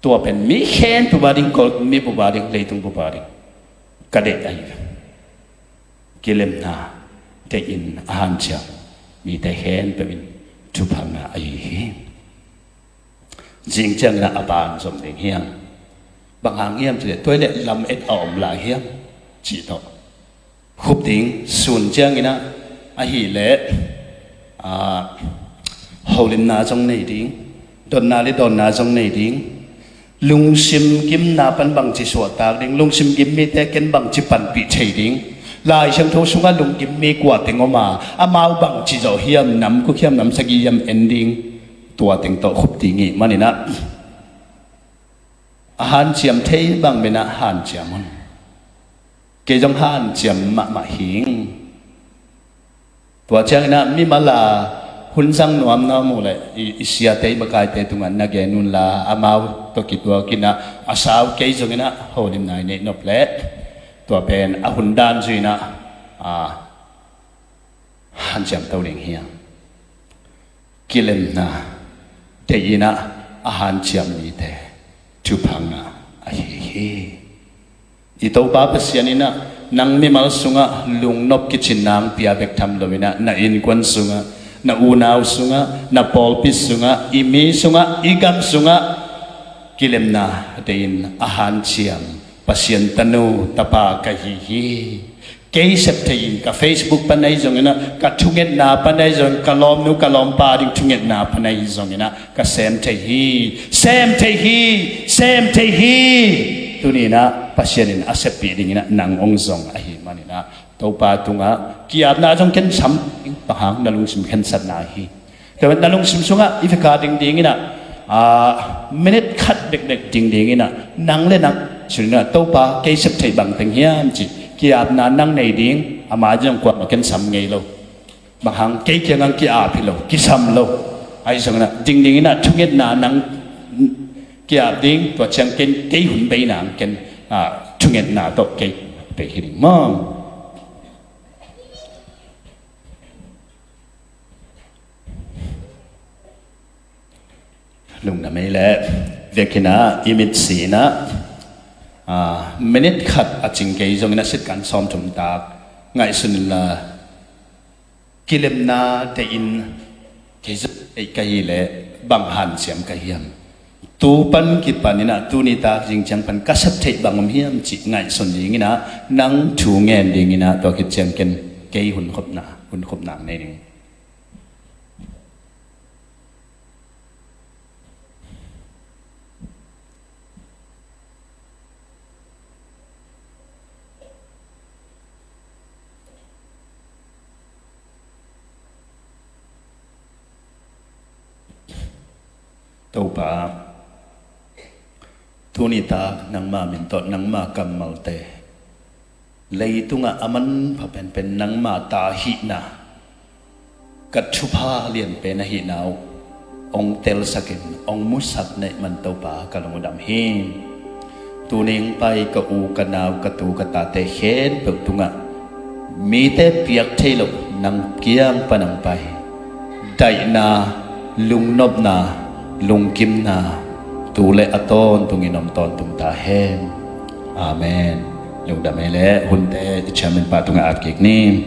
Tua pen mi khempeuh ading, Kawl mi bup ading, leitung bup ading ka deih ahi ve. Kilemna teiin a hanciam mite khempeuh in thuphakna ahi hi. Zing ciangin a ban zom ding hiam? Bang hang hiam cih leh, tua leh lamet a om lai hiam cih tawh khup ding. Sun ciangin a, ahih leh, a, holimna zong nei ding, dotna le dawnna zong nei ding. Lungsim gimna pan bangci suahtak ding, lungsim gim mite ken bangci panpih thei ding. Lai Siangtho sungah lunggim mi kua teng om a, amau bangci zawh hiam, nam guk hiam, nam sagih hiam en ding. Tua teng tawh khup ding ahih manin a, a hanciam thei bang men a hanciam un. Kei zong hanciam mahmah hing. Tua ciangin a mimal a hun zang nuam na om uh leh i, i siate, i makaite tungah na gen un la, amau tawh kituakin a, a sau kei zongin a holimna i neih nop leh tua pen a hun dan zui-in a, a, hanciam to ding hiam? Kilemna teiin a, a hanciam mite thuphakna ahi hi. I Topa Pasian in a, nang mimal sungah lungnop kicinna hong pia bek tham loin a, na innkuan sungah, na unau sungah, na pawlpi sungah, i mi sungah, i gam sungah kilemna teiin a hanciam Pasian tanu tapa ka hi hi. Kei sep thei in, ka Facebook pan ahi zongin a, ka thungetna pan ahi zongin, ka lawmnu ka lawmpa ding thungetna pan ahi zongin a, ka sem thei hi, sem thei hi, sem thei hi. Tuni-in a Pasian in a seppih dingin a nang hong zong ahih manin a, Topa tungah ki-apna zong ken sam, bang hang, na lungsim khensatna hi. Tua na lungsim sungah i veka dingding in a, a, minute khat dekdek dingding in a, nang le nang, sun in a, Topa, kei sep theih bang teng hiam cih ki-apna nang nei ding, ama zong kuamah ken sam ngei lo. Bang hang, kei kiangah ki-ap hi lo, kisam lo. Ahi zongin a, dingding in a, thungetna nang ki-ap ding, tua ciang ken, kei hun bei nang ken, a, thungetna tawh kei bei hi ding maw? Lungdam ei leh, vekin a, i mitsi in a, a, minute khat a cing kei zongin a, sitkan sawmthum tak ngaihsun inla, kilemna teiin kei zong theih ka hih leh bang hanciam ka hiam? Tu pan kipan in a, tuni tak zing ciang pan ka sep theih bang om hiam cih ngaihsun dingin a, nang thu ngen dingin a, tua khit ciang ken kei hunkhopna, hunkhopna nei ding. Topa, tuni tak nangma min tawh, nangma kammalte leitungah a manpha penpen nangma ta hihna, ka thupha lianpen ahihna uh hong telsakin, hong musak na hih man Topa, ka lungdam hi. Tuni hong pai ka u, ka nau, ka tu, ka tate khempeuh tungah mite piak thei loh nang kiang pan hong pai daihna, lungnopna, lungkimna tu le a tawntungin om tawntung ta hen. Amen. Lungdam ei leh, hunte i chairman pa tungah ap kik ni.